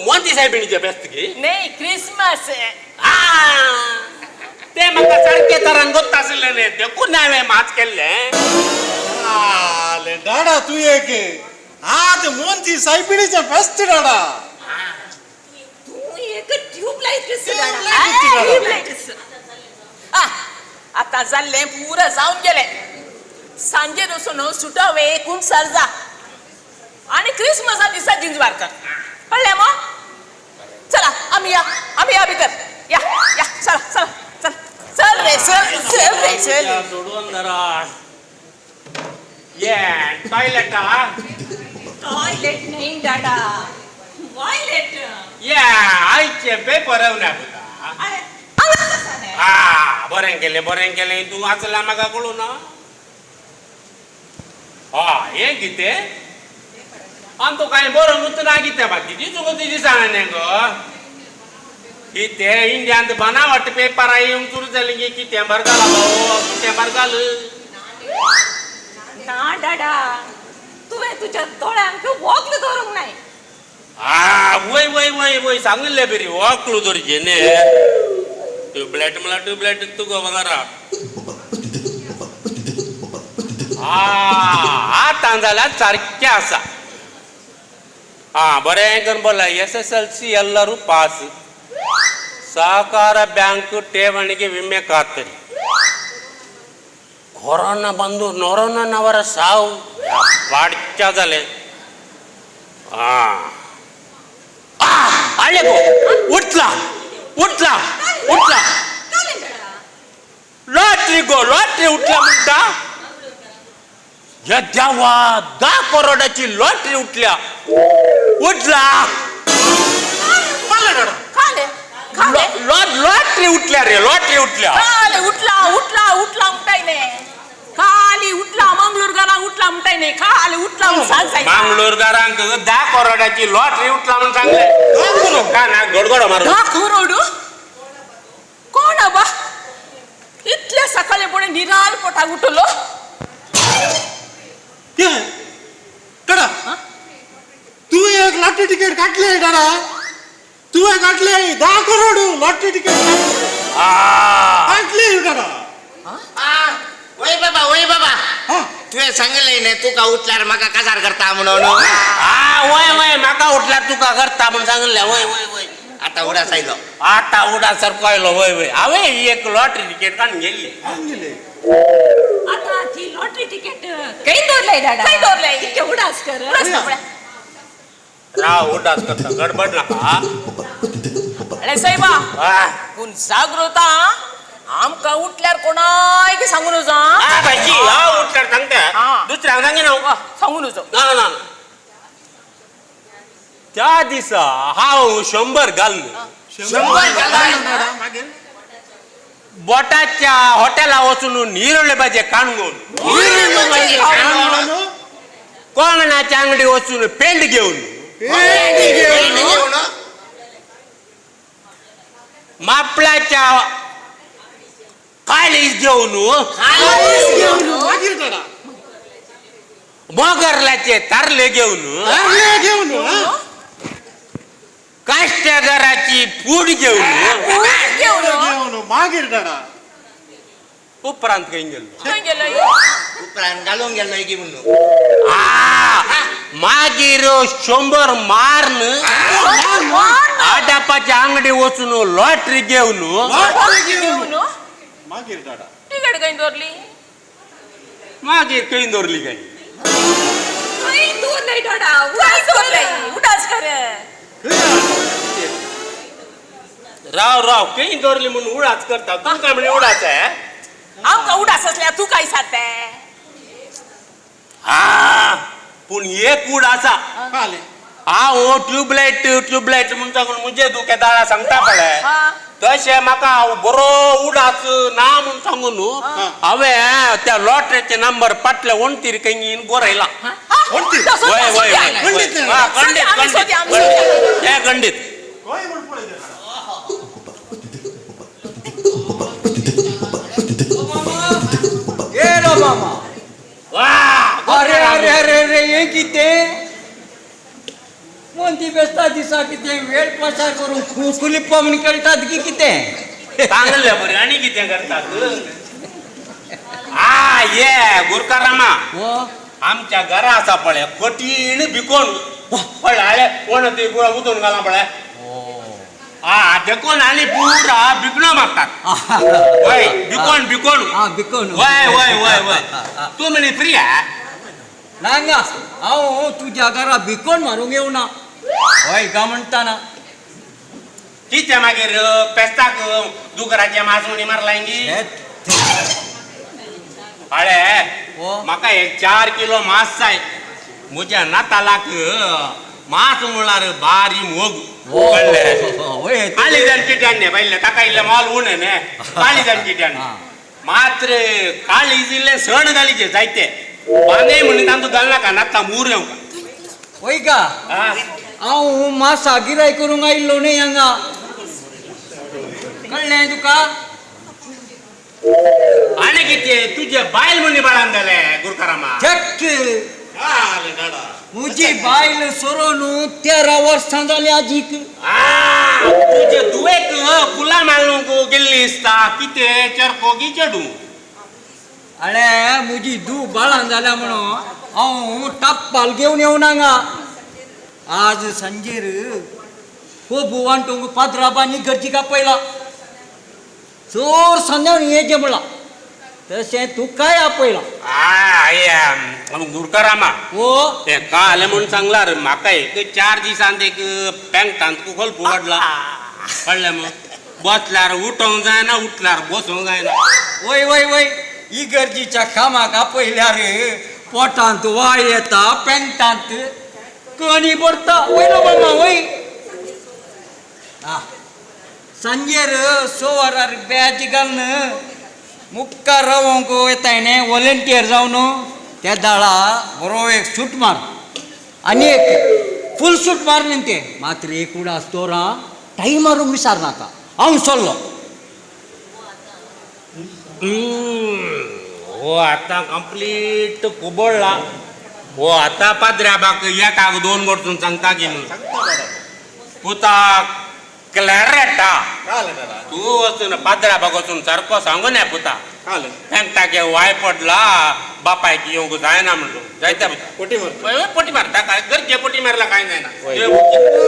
मोंती साहेबिणीचें फेस्त गे? न्ही, क्रिसमस. ते म्हाका सारके तरान गोत्त आशिल्लें न्ही, देखून हांवें मास केल्लें. डाडा तूं एक आज मोंती सायबिणीचें फेस्त डाडा. तूं एक ट्यूबलायट ट्यूबलायट. आतां जाल्लें पुरा जावन गेलें. सांजेर वचून सुटावे कुमसार जा आनी क्रिसमसा दिसा जिंजवार कर. कळ्ळें मो? चला आमी या, आमी या भितर या या. चला चला चल चल रे चल चल रे चल. सोडून धरा ये टॉयलेट. टॉयलेट नाही दादा, वॉयलेट. ये आयचे पेपर येवना. हा बरें केलें, बरें केलें. तूं वाचलां म्हाका कळूं ना. हा हें कितें आनी तूं कांय बरोवंक ना कितें बाकीची तुका तुजी सांगलें गो. कितें इंडियांत बनावट पेपरां येवंक सुरू जालीं गे. कितें बरें जालां भाऊ, कितें बरें जालें ना दादा, तुवें तुज्या दोळ्यांक वोगल दवरूंक नाय. आ वय वय वय वय सांगिल्लें बरी वोकल दवरचें न्ही. ट्यूबलायट म्हणल्यार ट्यूबलायट तुका बघारा. आतां जाल्यार सारकें आसा. आं बरें करून बोला. SSLC ಎಲ್ಲರೂ ಪಾಸ್. ಸಹಕಾರ ಬ್ಯಾಂಕ್ ಠೇವಣಿಗೆ ವಿಮೆ ಖಾತರಿ. ಕೊರೋನಾ ಬಂದು ನೊರೋನವರ ಸಾವು ವಾಡ್ಚ जालें. आं गो उठला उठला उठला. लॉटरी गो लॉटरी उठला म्हणटा. या देवा, 10 करोडाची लॉटरी उठल्या. उठला लॉटरी उठल्या रे, लॉटरी उठल्या. उठला उठला उठला म्हणटाय न्ही. खाली उठला मंगळूरगारांक उठला म्हणटाय न्ही. खाली उठला म्हूण सांग. मंगळूरगारांक 10 करोडाची लॉटरी उठला म्हूण सांगलें. का ना गडगडो मारून 10 करोड कोण आबा इतल्या सकाळी पुणे निराल पोटाक उठलो. डाडा तूं एक लॉटरी तिकेट काडलें डाडा, तुवें काडलें 10 करोड लॉटरी तिकेट काडलें डाडा. वय बाबा, वय बाबा, तुवें सांगलें न्ही तुका उठल्यार म्हाका काजार करता म्हणून. वय वय म्हाका उठल्यार तुका करता म्हूण सांगलें. वय वय वय आतां उडास आयलो, आतां उडास सारको आयलो. वय वय हांवें एक लॉटरी तिकेट काडून गेल्ली. आतां ती लॉटरी तिकेट खंय दवरलाय दादा? खंय दवरलाय? तिके उडास कर. राव उडास करता, गडबड नाका. अरे साहेबा, पूण जागृत आमकां उठल्यार कोणायक सांगू नजो. हांव उठल्यार सांगता, दुसऱ्यांक सांगिना. सांगू नजो. ना ना, त्या दिसा हांव 100 घालून 100 घालून बोटाच्या हॉटेला वचून निरळे भाजे काणगोन, कोंगणाच्या अंगडी वचून पेंड घेवन, मापळाच्या कालीस घेवन, मोगरलाचे तारले घेवन, काश्टेगाराची पूड घेवन, मागीर डाडा उपरांत खंय गेलो? उपरांत घालूंक गेलो की म्हणून. मागीर 100 मार्न आडापाच्या आंगडी वचून लॉटरी घेवन मागीर डाडा तिकेट खंय दवरली? मागीर खंय दवरली काय? खंय दवरलंय डाडा? उडास दवरलंय, उडास कर. राव राव खंय दवरली म्हणून उडास करता तुमकां म्हण उडास आहे? आमकां उडास आसल्यार तूं काय सारतें? हा पूण एक उड आसा. हांव ट्यूबलायट ट्यूबलायट म्हूण सांगून मुजे दुखे दाळा सांगता पळय तशें म्हाका हांव बरो उडास ना म्हूण सांगून न्हू हांवें त्या लॉटरीचे नंबर फाटल्या वणटीर खंय बरयला. वय वय खंडीत खंडीत ते खंडीत. मामा अरे अरे अरे अरे हे कितें मोंती बेस्ता दिसा कितें वेळ पासार करून खुकुलिप्पा म्हण कळटात की कितें सांगलें बरें आनी कितें करतात? आ ये गुरकारामा आमच्या घरा आसा पळय कठीण भिकोण पळय हांवें कोण ती गुळा उदून घाला पळय आ देखून आनी पुरा बिकणो मागतात. वय बिकोण बिकोण बिकोण वय वय वय वय तूं म्हणी फ्री आ? ना ना हांव तुज्या घरा बिकोण मारूंक येवना. हय गा म्हणटा ना कितें मागीर पेस्ताक दुकराचें मांस म्हणी मारलाय गी? अळे म्हाका एक 4 किलो मांस जाय. म्हज्या नातालाक मांस म्हणल्यार बारी मोग. कळ्ळें? काळी किट्यान पयलें ताका इल्लें मोल उणें न्ही काळी किट्यान मात्र काळीज इल्लें सण घालीचें जायते बांदे म्हणून तांतूं घालनाका नातलां मूर येवंका. वय गा हांव मासा गिराय करूंक आयिल्लो न्ही हांगा. कळ्ळें तुका? आनी कितें तुजे बायल म्हणी बाळान जालें गुरकारामा? मुजी बायल सोरोन 13 वर्सां जाली आजीक. तुजे दुवेक फुलां मारूंक गेल्ली दिसता कितें चरको की चेडूं? अळे मुजी दू बाळान जाल्या म्हणून हांव टप्पाल घेवन येवना हांगा. आज सांजेर कोबू वांटूंक पाद्राबांनी गरजी कापयला चोर सांजावन येचें म्हणलां तशें तुकाय आपयला. गुरकारामा ओ तें काल म्हूण सांगलां रे म्हाका एक 4 दिसांत एक पेंगटांत खोल पडला. कळ्ळें मग? बसल्यार उठोंक जायना उठल्यार बसूंक जायना. वय वय वय इगर्जीच्या कामाक आपयल्यार पोटांत वाय येता पेंगटांत कणी पडटा. वयलो मामा वय सांजेर 6 वरार बॅच घालून मुखार रावोंक वताय न्ही वॉलंटियर जावन त्या दाळा बरो एक सूट मार आनी एक फूल सूट मार न्ही तें मात्र एक उडास दवर टायम मारूंक विसार नाका. हांव सोल्लो. हो आतां कंप्लीट कुबडला. हो आतां पाद्र्याबाक एकाक 2 वरसून सांगता की म्हणून पुता क्लॅरेटा तूं वचून पाद्राबाक वचून सारको सांगून या पुता तांकां वाय पडला बापायक येवंक जायना म्हणून जायते पुता पटी मार पटी मारता काय गरजे पटी मारला काय जायना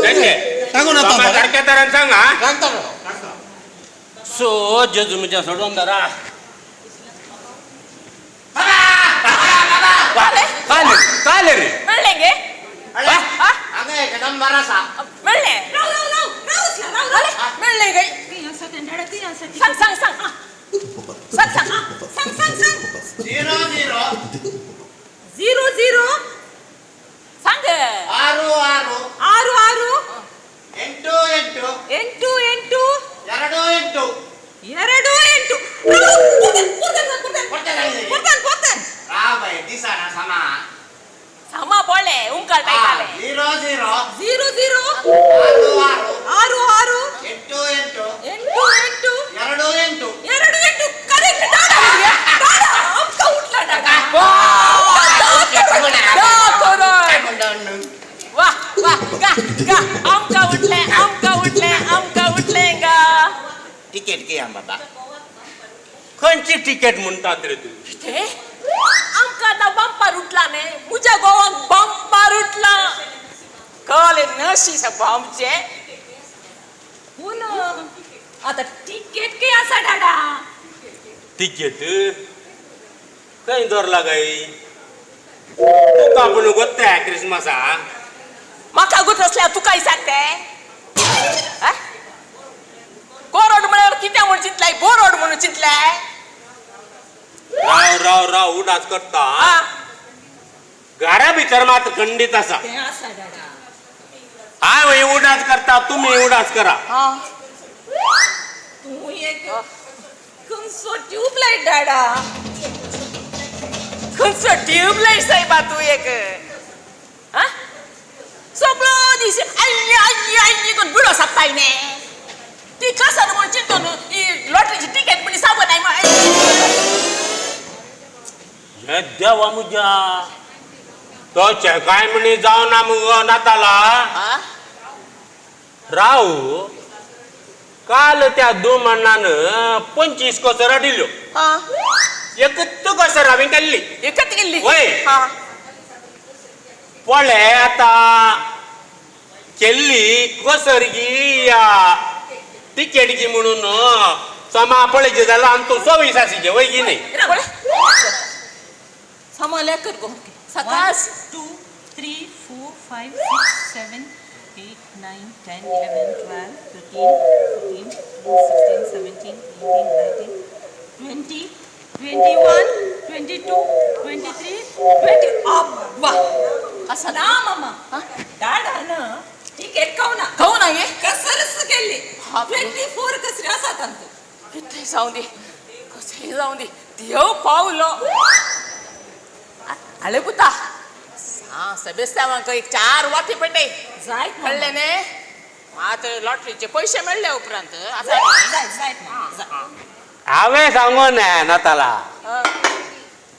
जायते सारक्या तरान सांग. हा सो जेजू म्हज्या सोडून धरा. काय रे मेळ्ळें गे? हांगा एक नंबर आसा. मेळ्ळें? राव राव राव राव मेळ्ळें गे? सांग सांग सांग सांग सांग सांग सांग सांग 0 0 0 0 सांग 6 6 6 6 8 8 8 8 2 8 2 8. पोरतान पोरतान राव बाय दिसना सामा सामा पळय उंकाळ टायताले. 0 0 0 0 6 6 6 6 8 8 8 8 2 8 2 8. करेक्ट डाडा डाडा आमकां उठला डाडा. वा वा गा गा आमकां उठलें आमकां उठलें आमकां उठलें गा. तिकेट घे बाबा. खंयची तिकेट म्हणटात रे तूं? कितें आमकां आतां बंपार उठला न्ही? म्हज्या घोवाक बंपार उठला. नशीब सायबा आमचें. पूण आतां टिकेट खंय आसा डाडा? टिकेट खंय दवरला काय तुका पूण गोत्ता क्रिसमसा? म्हाका गोत आसल्यार तुका विचारते? कोरोड म्हळ्यार कितें म्हूण चिंतलाय? बोरोड म्हणून चिंतलाय? राव राव राव उडास करता. घरा भितर मात खंडीत आसा. हांव उडास करता, तुमी उडास करा. तूं एक खंयचो ट्यूबलायट डाडा, खंयचो ट्यूबलायट सायबा तूं एक. सगळो दीस आय्य आय्य आय्य करून बुडो सापताय न्ही. ती कसार म्हूण चिंतून ही लॉटरीची टिकेट म्हण साबनाय. हे देवा म्हज्या, तो काय म्हणी जावना मुगो नाताला. राव, काल त्या दुमणान 25 कसरा दिल्यो. एकच कसर हांवें केल्ली. एकच केल्ली? वय. पळय आतां केल्ली कसर गी या टिकेट गी म्हणून समा पळयचे जाल्यार आमचो 24 आशिल्ले वय की न्ही? समा लेकर गो सकाळ 2 3 4 5 6 7 8 9 10 11 12 13 14 16 17 18 19 20 21 22 23 20. अब्बा असं ना मामा, डाडा ना टिकेट खाऊ ना खाऊ ना हे कसरच केली. 24 कसरी असा तांतू. कितें जावं दी, कशें जावं दी, देव पावलो. आले पुता सेबेस्त्यावांक एक 4 वाती पेटय जायत कळ्ळें न्ही? आतां लॉटरीचे पयशे मेळ्ळे उपरांत हांवें सांगो ना नाताला,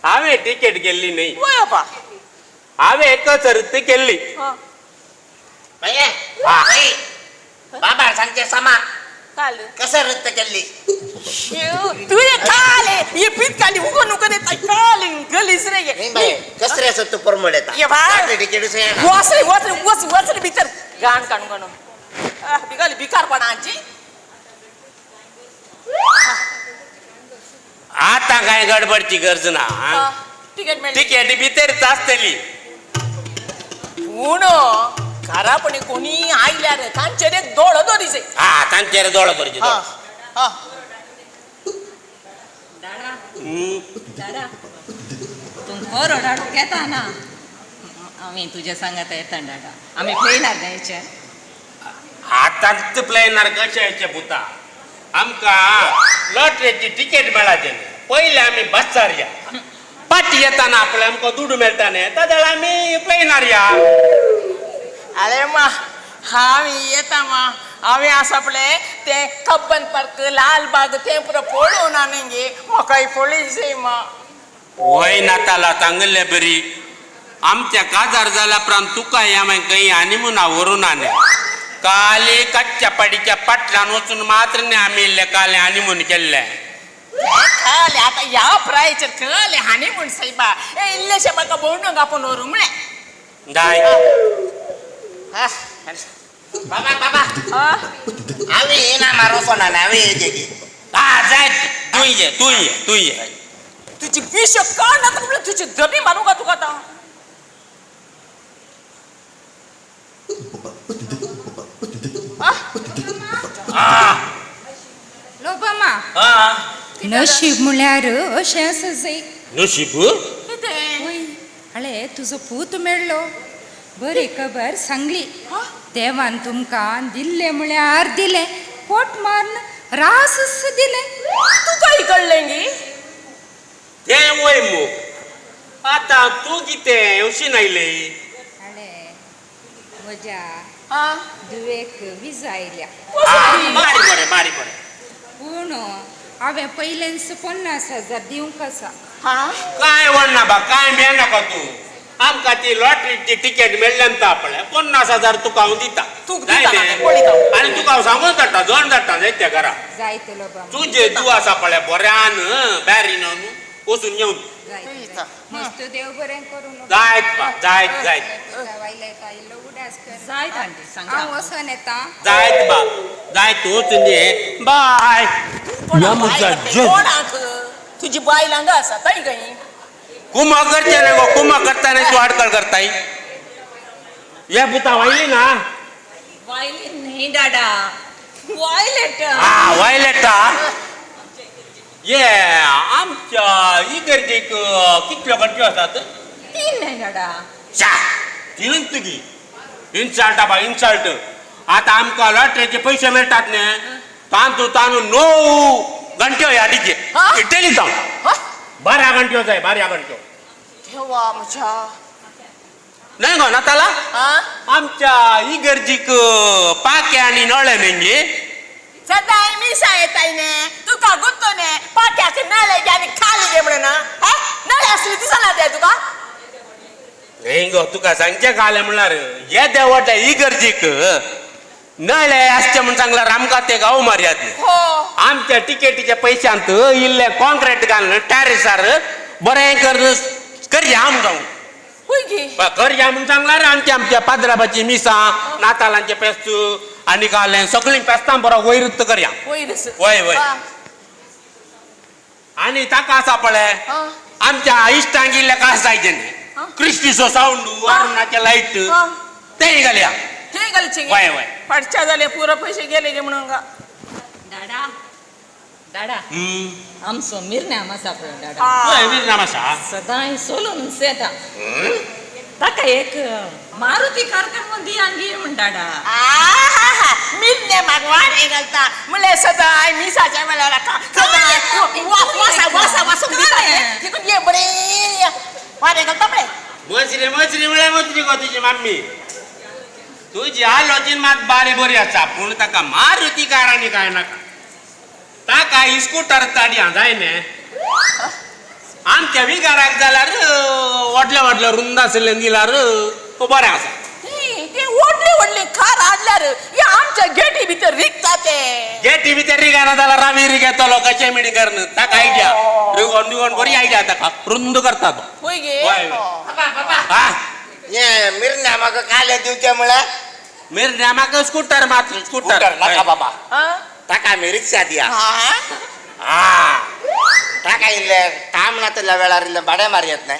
हांवें टिकेट केल्ली न्ही. वय बाबा, हांवें एकच सर्त केल्ली. बाबा सांगचे समा कसं रद्द केल्ली? तुवें काले हे पीत काली उगोन उगोन येता काले गलीज रे. कसरे आसा तूं परमळ येता. वच रे वच रे वच वच रे भितर घाण काडून काडून बिगाली भिकारपणाची. आतां काय गडबडची गरज ना. टिकेट मेळ्ळी, टिकेट भितरच आसतली. पूण घरापणी कोणी आयल्यार तांचेर एक दोळो दवरीचे. हा, तांचेर दोळो दवरीचे. दादा दादा तूं बरो डाडू घेता ना, आमी तुज्या सांगाता येता डाडा. आमी प्लेनार जायचे. आतांच प्लेनार कशें येचें पुता? आमकां लॉटरीची टिकेट मेळाचे न्ही. पयलें आमी बसार या, पाटी येताना आपल्या आमकां दुडू मेळटा न्ही, त्या जाल्यार आमी प्लेनार या. अरे मा हांव येता मा, हांवें आसा पळय तें कब्बन पार्क लालबाग तें पुरो पळोवन आनी गे म्हाकाय पळय मा. वय नाताला सांगिल्ले बरी, आमच्या काजार जाल्या उपरांत तुका हांवें खंय आनी मुना व्हरूं ना न्ही. काली कच्च्या पाडीच्या पाटल्यान वचून मात्र न्ही आमी इल्ले काले आनी म्हूण केल्ले. काले आतां ह्या प्रायचेर काले हानी म्हूण सायबा ए इल्लेशें म्हाका भोंवडूंक आपोवन व्हरूंक म्हळें. जाय बाबा बाबा, हांवें येना मारो फोनान, हांवें येयचें की. हा जाय, तूं ये तूं ये तूं ये. तुजी विश काड नाका म्हणल्यार तुजी दबी मारूं का तुका आतां? लोबामा, नशीब म्हळ्यार अशें आसा जाय. नशीब? वय, आळे तुजो पूत मेळ्ळो, बरी खबर सांगली. देवान तुमकां दिल्लें म्हळ्यार दिलें, पोट मारून रास दिलें. तुकाय कळ्ळें गी? तें वय मु, आतां तूं कितें अशी आयली? आळे म्हज्या धुवेक विजा आयल्या. बारी बरें बारी बरें. पूण हांवें पयलेंच 50,000 दिवंक आसा. काय वडना बा, काय मेळनाका तूं. आमकां ती लॉटरीची टिकेट मेळ्ळ्यान आपल्या 50,000 तुका हांव दिता. आनी तुका हांव सांगून धाडटा, जण धाडटा जायत्या घरा. जायतलो बाबा. तुजे तूं आसा पळय बऱ्यान बॅरीन वचून येवन. मस्त देव बरें करूं. जायत बा, जायत जायत. वायले इल्लो उडास जायत आंटी सांगा. हांव वचोन येता. जायत बा जायत तूं तुजे बाय. कोणाक तुजी बायल हांगा आसा ताई खंय? कुमा करचें न्ही गो, कुमा करता न्ही तूं आडकळ करताय. हे पुता वायली ना? वायली न्ही डाडा, वायलेट. हा वायलेटा. ये आमच्या इगर्जेक कितल्यो घंट्यो आसात? 3 न्ही डाडा. च्या 3 तुगी इन्सल्ट बा इन्सल्ट. आतां आमकां लॉटरीचे पयशे मेळटात न्ही, तांतू तांदू 9 घंट्यो ह्या डीजे इटली जावन 12 घंट्यो जाय, 12 घंट्यो. देवा म्हज्या. न्हय गो नाताला, आमच्या इगर्जीक पाके आनी नळे न्ही. सदांय मिसां येताय न्ही, तुका गुत्तो न्ही पाट्याक नळे घे आनी खाली घे म्हणून. नळे आसले दिसना ते तुका? न्ही गो, तुका सांगचें खालें म्हणल्यार येदे व्हडल्या इगर्जीक नळे आसचे म्हूण सांगल्यार आमकां ते गांव मारयात. आमच्या टिकेटीच्या पयशांत इल्ले कॉन्क्रीट घालून टॅरिसार बरें कर करया आमकां करया म्हूण सांगल्यार आमच्या आमच्या पाद्राबाची मिसां, नातालांचे पेस्त आनी घालें सगळीं पेस्तां बरो वयरूच करया. वय वय. आनी ताका आसा पळय आमच्या इश्टांक इल्लें कास जायचें न्ही, क्रिस्टीचो सावंड, अरुणाचे लायट तेय घालया. ते घालचे. वय वय. पडच्या जाले पुरो पयशे गेले गे म्हणून. डाडा डाडा आमचो मिरनाम आसा पळय डाडा. हय मिरनाम आसा. सदांय सोलून येता. ताका एक मारुती कार करून दी आंगी म्हण डाडा. मिरनेमाक वारें घालता म्हणल्यार सदांय मिसाच्या वेळार सदांय वासा वासा वासून दिता तितून ये बरें वारें घालता पळय. मजरी मजरी म्हळ्यार मजरी गो तुजी मम्मी. तुजी आलोचीन मात बारी बरी आसा, पूण ताका मारुती कार आनी कांय नाका. ताका स्कुटर ताडया जाय न्ही. आमच्या विगाराक जाल्यार व्हडलें व्हडलें रुंद आशिल्लें दिल्यार बरें आसा. ते व्हडले व्हडले कार हाडल्यार हे आमच्या गेटी भितर रिगता ते. गेटी भितर रिगाना जाल्यार रावी रिगेतलो कशें मिणी करून. ताका आयडिया रिगोन रिगोन बरी आयडिया ताका रुंद करता तो. हय गे. हे मिरन्या म्हाका काले दिवचें म्हळ्यार मिरन्या म्हाका स्कुटर मात्र स्कुटर नाका बाबा, ताका आमी रिक्षा दिया. ताका इल्लें काम नातल्या वेळार इल्लें भाडें मारयत न्हय.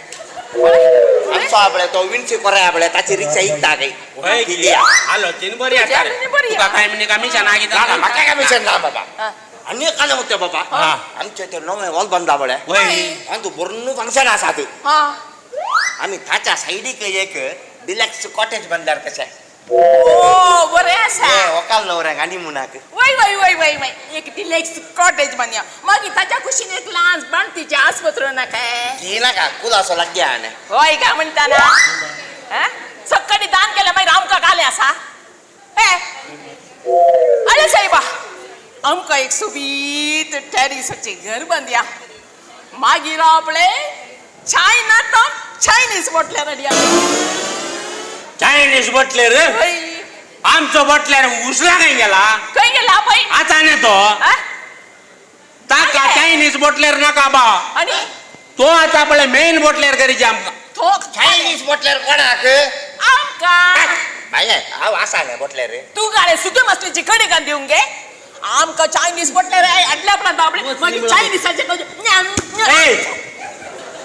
आमचो आपले तो विंची कोराय आपले ताची रिक्षा इकता काय दिया. आलोचीन बरी आसा तुका काय म्हणजे कमिशन ना? म्हाका कमिशन ना बाबा. आनी एक कालें उरता बाबा, आमचें तें नवें हॉल बांदला पळय, तातूंत बरून फंक्शन आसात. आमी ताच्या सायडीक एक डिलॅक्स कॉटेज बांदल्यार कशें? ओ बरें आसा. वकाल न्हवऱ्यांक आनी मुनाक. वय वय वय वय वय एक डिलॅक्स कॉटेज बांदया, मागीर ताच्या कुशीन एक ल्हान बांदतीचें आस्पत्र नाका. ती नाका, कुलासो लागया आनी. हय काय म्हणटा ना? सक्कडी दान केलें मागीर आमकां कालें आसा. अरे सायबा, आमकां एक सोबीत टॅरिसाचें घर बांदया, मागीर आपलें चायना टावन चायनीज बोटल्यार हाडया. Chinese butler? आमचो बोटल्यार उसला खंय गेला? खंय गेला पळय आतां न्ही तो. ताका चायनीज बोटल्यार नाका बा. आनी तो आतां पळय मेन बोटल्यार करीचे आमकां. तो चायनीज बोटल्यार कोणाक? आमकां. बाये हांव आसा न्ही बोटल्यार. तूं गाळे सुके मसलीची कडी घाल दिवंक गे. आमकां चायनीज बोटल्यार हाडल्या उपरांत आपले मागीर चायनीजाचें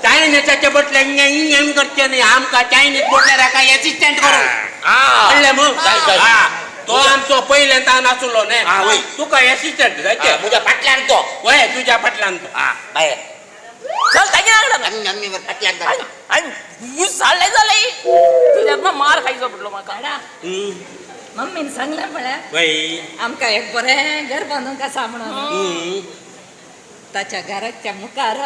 चायनीजाचे बोटले इंग करचे न्ही. आमकां चायनीज बोटल्यार हाका एसिस्टंट करूं कळ्ळें मू? तो आमचो पयल्यान नासलो न्ही, तुका एसिस्टंट जायचे. म्हज्या फाटल्यान तो. वय तुज्या फाटल्यान तो. बाये चल तागे आमी फाटल्यान. आनी जालें जालें तुज्या मार खायचो पडलो म्हाका. मम्मीन सांगलें पळय वय आमकां एक बरें घर बांदूंक आसा म्हणून. ताच्या घराच्या मुखार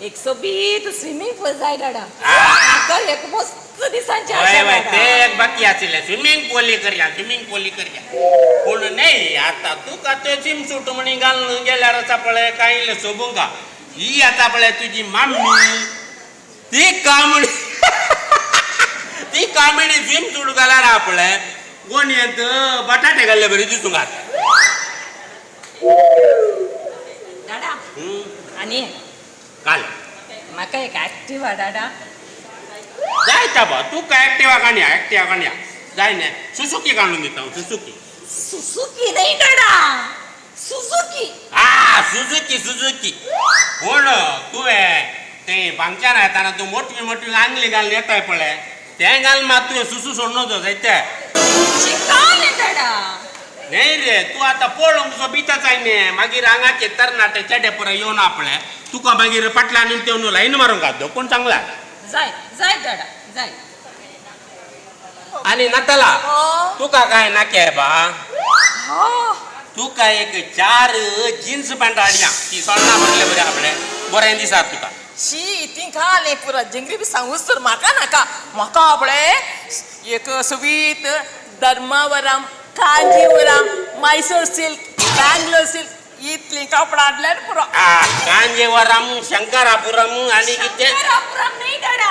एक सोबीत स्विमींग पूल जाय डाडा. म्हाका एक मस्त दिसांचें वय वय ते एक बाकी आशिल्लें स्विमींग पूल करया, स्विमींग पूल करया. पूण न्ही आतां तुका ते स्विम सूट म्हणी घालून गेल्यार आसा पळय कांय इल्लें सोबूंक. ही आतां पळय तुजी मम्मी ती कामणी ती कामणी स्विम सूट घाल्यार आहा पळय गोणयेंत बटाटे घाल्ले बरी दिसूंक आतां. डाडा आनी काल म्हाका एक ऍक्टिवा डाडा जायता बा. तुका ऍक्टिवा काणया, ऍक्टिवा काणया. जाय सुसुकी काडून दिता हांव सुसुकी. सुसुकी नाही डॅडा, सुझुकी. हा सुझुकी सुझुकी. पूण तुवें ते फंक्शन येताना तूं मोटवी मोटवी आंगली घालून येताय पळय तें घाल मात तुवें सुसू सोडून जायते. शिकाले डॅडा. न्हय रे तूं आतां पळोवंक तुजो बिता जाय न्ही मागीर हांगाचे तरणाटे चेडे पळय येवन आपले तुका मागीर फाटल्यान येवन लायन मारूंक घात कोण सांगला. जाय जाय डॅडा जाय. आनी नाताला तुका काय नाके बा तुका एक 4 जीन्स पॅन्ट हाडया ती सोडना म्हणले बरें आपले बरें दिसात तुका. शी ती घाल पुरा जिंगरी बी सांगूच तर म्हाका नाका. म्हाका आपले एक sweet Dharmavaram Kanjeevaram Mysore silk Bangalore silk इतली कपडा हाडल्यार पुरो. कांजीवरम शंकरापुरम आनी कितें. शंकरापुरम न्ही डॅडा,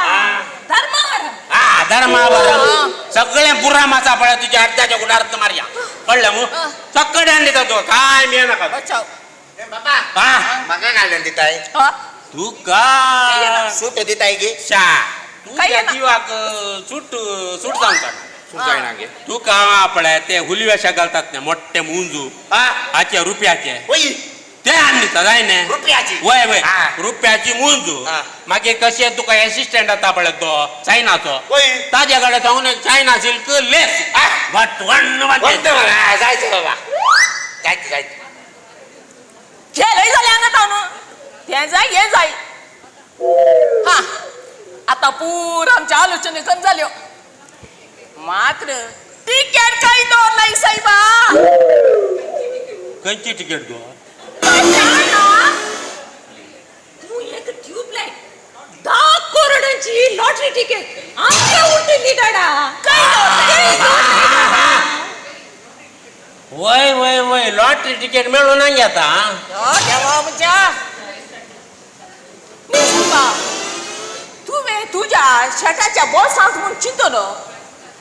धर्मावरम. हा धर्मावरम सगळें पुराम आसा पळय तुज्या अर्ध्याच्या कुडार मारया कळ्ळें मू. सगळें हाडून दिता तुका काय मेळ नाका. बाबा म्हाका घालून दिताय तुका सूट दिताय की शा तुज्या जिवाक सूट सूट जावंक सूट जायना गे. तुका पळय ते हुलव्याशा घालतात न्ही मोठे मुंजू हाचे रुपयाचे ते हाडून दिता जाय न्ही. रुपयाची वय वय रुपयाची मुंजू. मागीर कशें तुका एसिस्टंट जाता पळय तो चायनाचो ताजे कडेन सांगून चायना सिल्क लेस वट वन जायचो बाबा जायत जायत. खेळय जालें हांगा ताणू तें जाय हें जाय. हा आतां पूर आमच्या आलोचने कम जाल्यो. मात्र तिकेट काय दवरलाय साहेबा. खंयची तिकेट गो? तूं एक ट्यूबलायट 10 करोडांची लॉटरी तिकेट आमच्या उरतली डॅडा. काय वय वय वय लॉटरी तिकेट मेळूं ना घेता. देवा म्हज्या तुवें तुज्या शर्टाच्या बोल्सांत म्हूण चिंतलो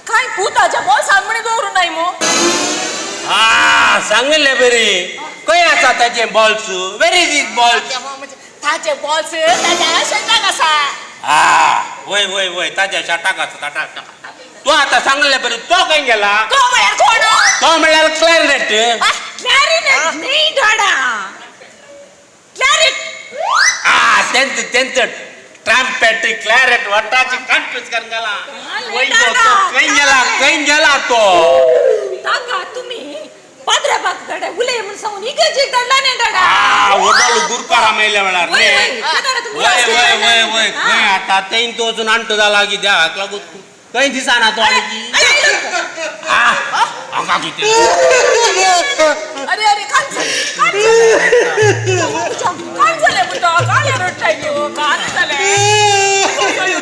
काय पुताच्या बोल्सांत म्हण दवरूं नाय मू. हा सांगिल्लें बरी खंय आसा ताजें balls? Where is his balls? ताजे बॉल्स ताज्या शर्टाक आसा. हा वय वय वय ताज्या शर्टाक आसा ताटा. तूं आतां सांगलें बरी तो खंय गेला? तो म्हळ्यार कोण? तो म्हळ्यार क्लॅरिनेट. क्लॅरिनेट न्ही डॅडा, क्लॅरिट. हा तेंच तेंच ट्रम्पेट क्लॅरेट वटाची कन्फ्यूज करून गेला. खंय गेला खंय गेला तो? ताका तुमी पाद्र्याबाग डॅडा उलय म्हूण सांगून इगर्जेक धाडला न्ही डॅडा. वडालो गुरकारा मेल्या वेळार न्ही. वय वय वय वय खंय आतां तें तो वचून आणटो जाला की देवाक लागून खंय दिसना तो आनी हांगा कितें. अरे अरे काय काय जालें पुता? काय रडटाय तूं? काय जालें?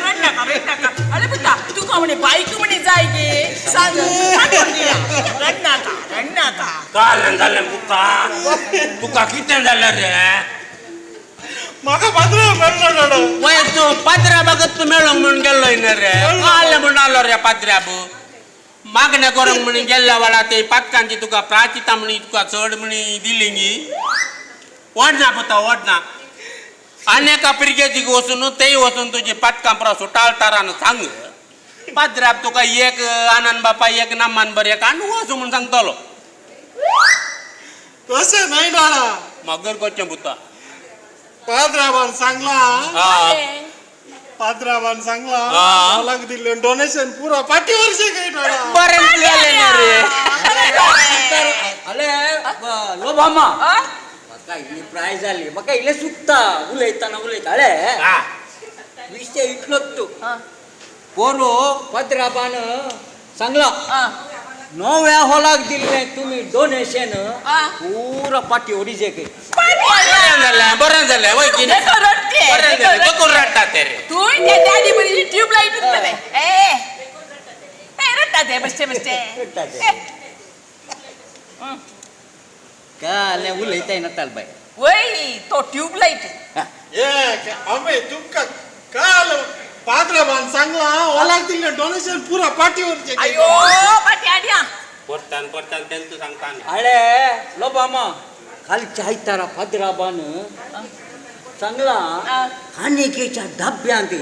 रडनाका रडनाका. अरे पुता तुका म्हणे बायक म्हणे जाय गे सांग. रडनाका रडनाका. काय जालें पुता तुका कितें जालें रे? म्हाका पाद्रा मेळ्ळो. वय तूं पाद्र्या बागत तूं मेळोंक म्हणून गेल्लो न्ही रे. काल म्हणून आलो रे पाद्र्याब मागणें करूंक म्हणून गेल्ल्या वेळार ते पातकांची तुका प्राचिता म्हणी तुका चड म्हणी दिली गी. ओडना पुता ओडना. आनी एका पिरगेजीक वचून तेय वचून तुजी पातकां पुरा सुटाळतारान सांग. पाद्र्याब तुका एक आनंद बापा एक नामान बरें एक आनी वच म्हणून सांगतलो. तशें न्हय डाडा. मगर कशें पुता? पाद्राबान सांगला पाद्राबान सांगला मला दिल्लें डोनेशन पुरा पाटी वर्षे काय डाडा. बरें जालें न्ही रे. अरे लोबामा म्हाका इल्ली प्राय जाली म्हाका इल्लें सुकता उलयतना उलयता. अरे विशय इतलोच तूं पोरो पाद्राबान सांगला नव्या हॉलाक दिल्लें तुमी डोनेशन पुरा पाटी ओडीजे काय. बरें जालें बरें जालें वय की बरें जालें तो रडटा ते रे. तूं ते डॅडी बरी ट्यूबलायट उरतलें. ए ए रडटा ते बसचे बसचे. रडटा ते काल उलयताय नाताल बाय. वय तो ट्यूबलायट. ए आमे तुमकां काल पाद्राबान सांगला हॉलाक दिल्लें डोनेशन पुरा पाटी वरचें. आयो पाटी हाडया. परतान परतान तेंच सांगता. अरे लोबामा कालच्या आयतारा पाद्राबान सांगला कानिकेच्या डब्यांत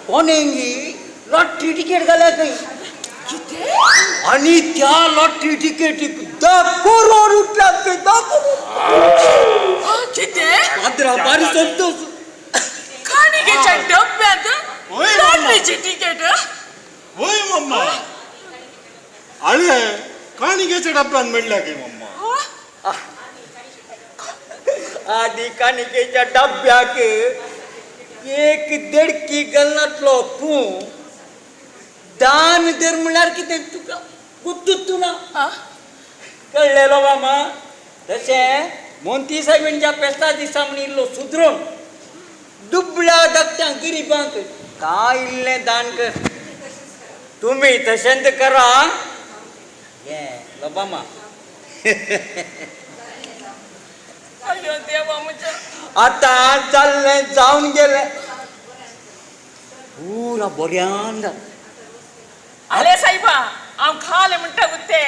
कोणेंगी लॉटरी तिकेट घाल्या खंय. आणि त्या लॉटरी तिकेटीक 10 करोड उठल्यात ते, 10 करोड. कितें? पाद्रा बारी संतोष. काणिकेच्या डब्यांत लॉटरीची तिकेट? वय मम्मा, अळे काणिकेच्या डब्यान मेळ्ळ्या की मम्मा? आदी काणिकेच्या डब्याक एक देडकी घालनातलो तूं. दान धर म्हणल्यार कितें तुका गुत्तूच ना कळ्ळेलो मामा. तशें मोंती सायबीणच्या फेस्ता दिसा म्हण इल्लो सुदरून दुबळ्या धाकट्यांक गरिबांक काय इल्लें दान कर. तुमी तशेंच करा ये लोबामा. अयो देवा म्हज्या. आतां जाल्लें जावन गेलें, पुरा बऱ्यान जालें. आले सायबा, हांव खालें म्हणटा ते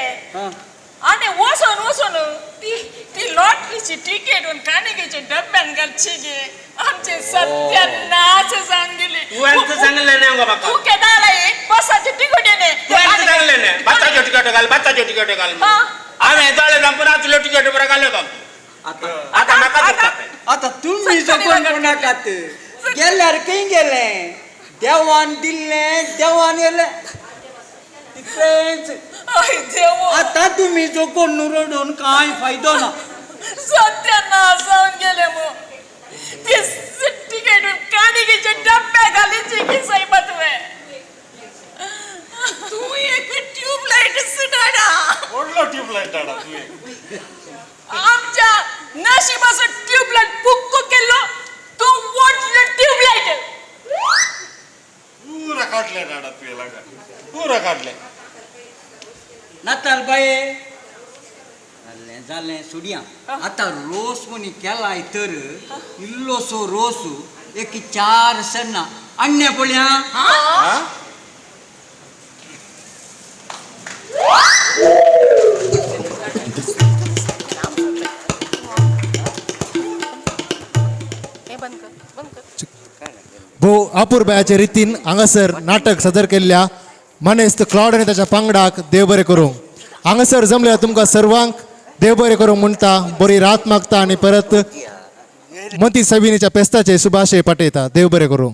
आनी वचोन वचोन ती ती लॉटरीची तिकेट काणिकेच्या डब्यान घालची गे. आमचे सत्यानाश जावन गेली. तुवें सांगलें ना गो म्हाका. तूं केदाळा बसाची तिकेट न्ही. तुवें सांगलें न्ही बसाच्यो तिकेट घाल, बसाच्यो तिकेट घाल. हांवें दोळे धांपून आसल्यो तिकेट बरें घाल्यो. आतां म्हाका दुखता. आतां तुमी जगून नाकात. गेल्यार खंय गेलें? देवान दिल्लें देवान गेलें, तितलेंच. आतां तुमी जगून रडून कांय फायदो ना. सत्यानाश जावन गेलें मू. ती तिकेट काणिकेच्या डब्या घालीची की सायबा तुवें. तूं एक ट्यूबलायट सुडाडा. व्हडलो ट्यूबलायट हाडा तुवें. आमच्या नशिबाचो ट्यूबलायट पुक्को केल्लो तूं, व्हडलो ट्यूबलायट. पुरा काडलें डाडा तुवें लागा, पुरा काडलें. नाताल बाये, जालें जालें, सोडया. आतां रोस म्हणी केलाय तर इल्लोसो रोस एक चार सन्ना आणणे पळया. बंद कर, बंद कर. भोव अपुरबायाचे रितीन हांगासर नाटक सादर केल्ल्या मानेस्त क्लॉड आनी ताच्या पंगडाक देव बरें करूं. हांगासर जमल्या तुमकां सर्वांक देव बरें करूं म्हणटा, बरी रात मागता आनी परत मोती सविनीच्या पेस्ताचे सुभाशे पाठयता. देव बरें करूं.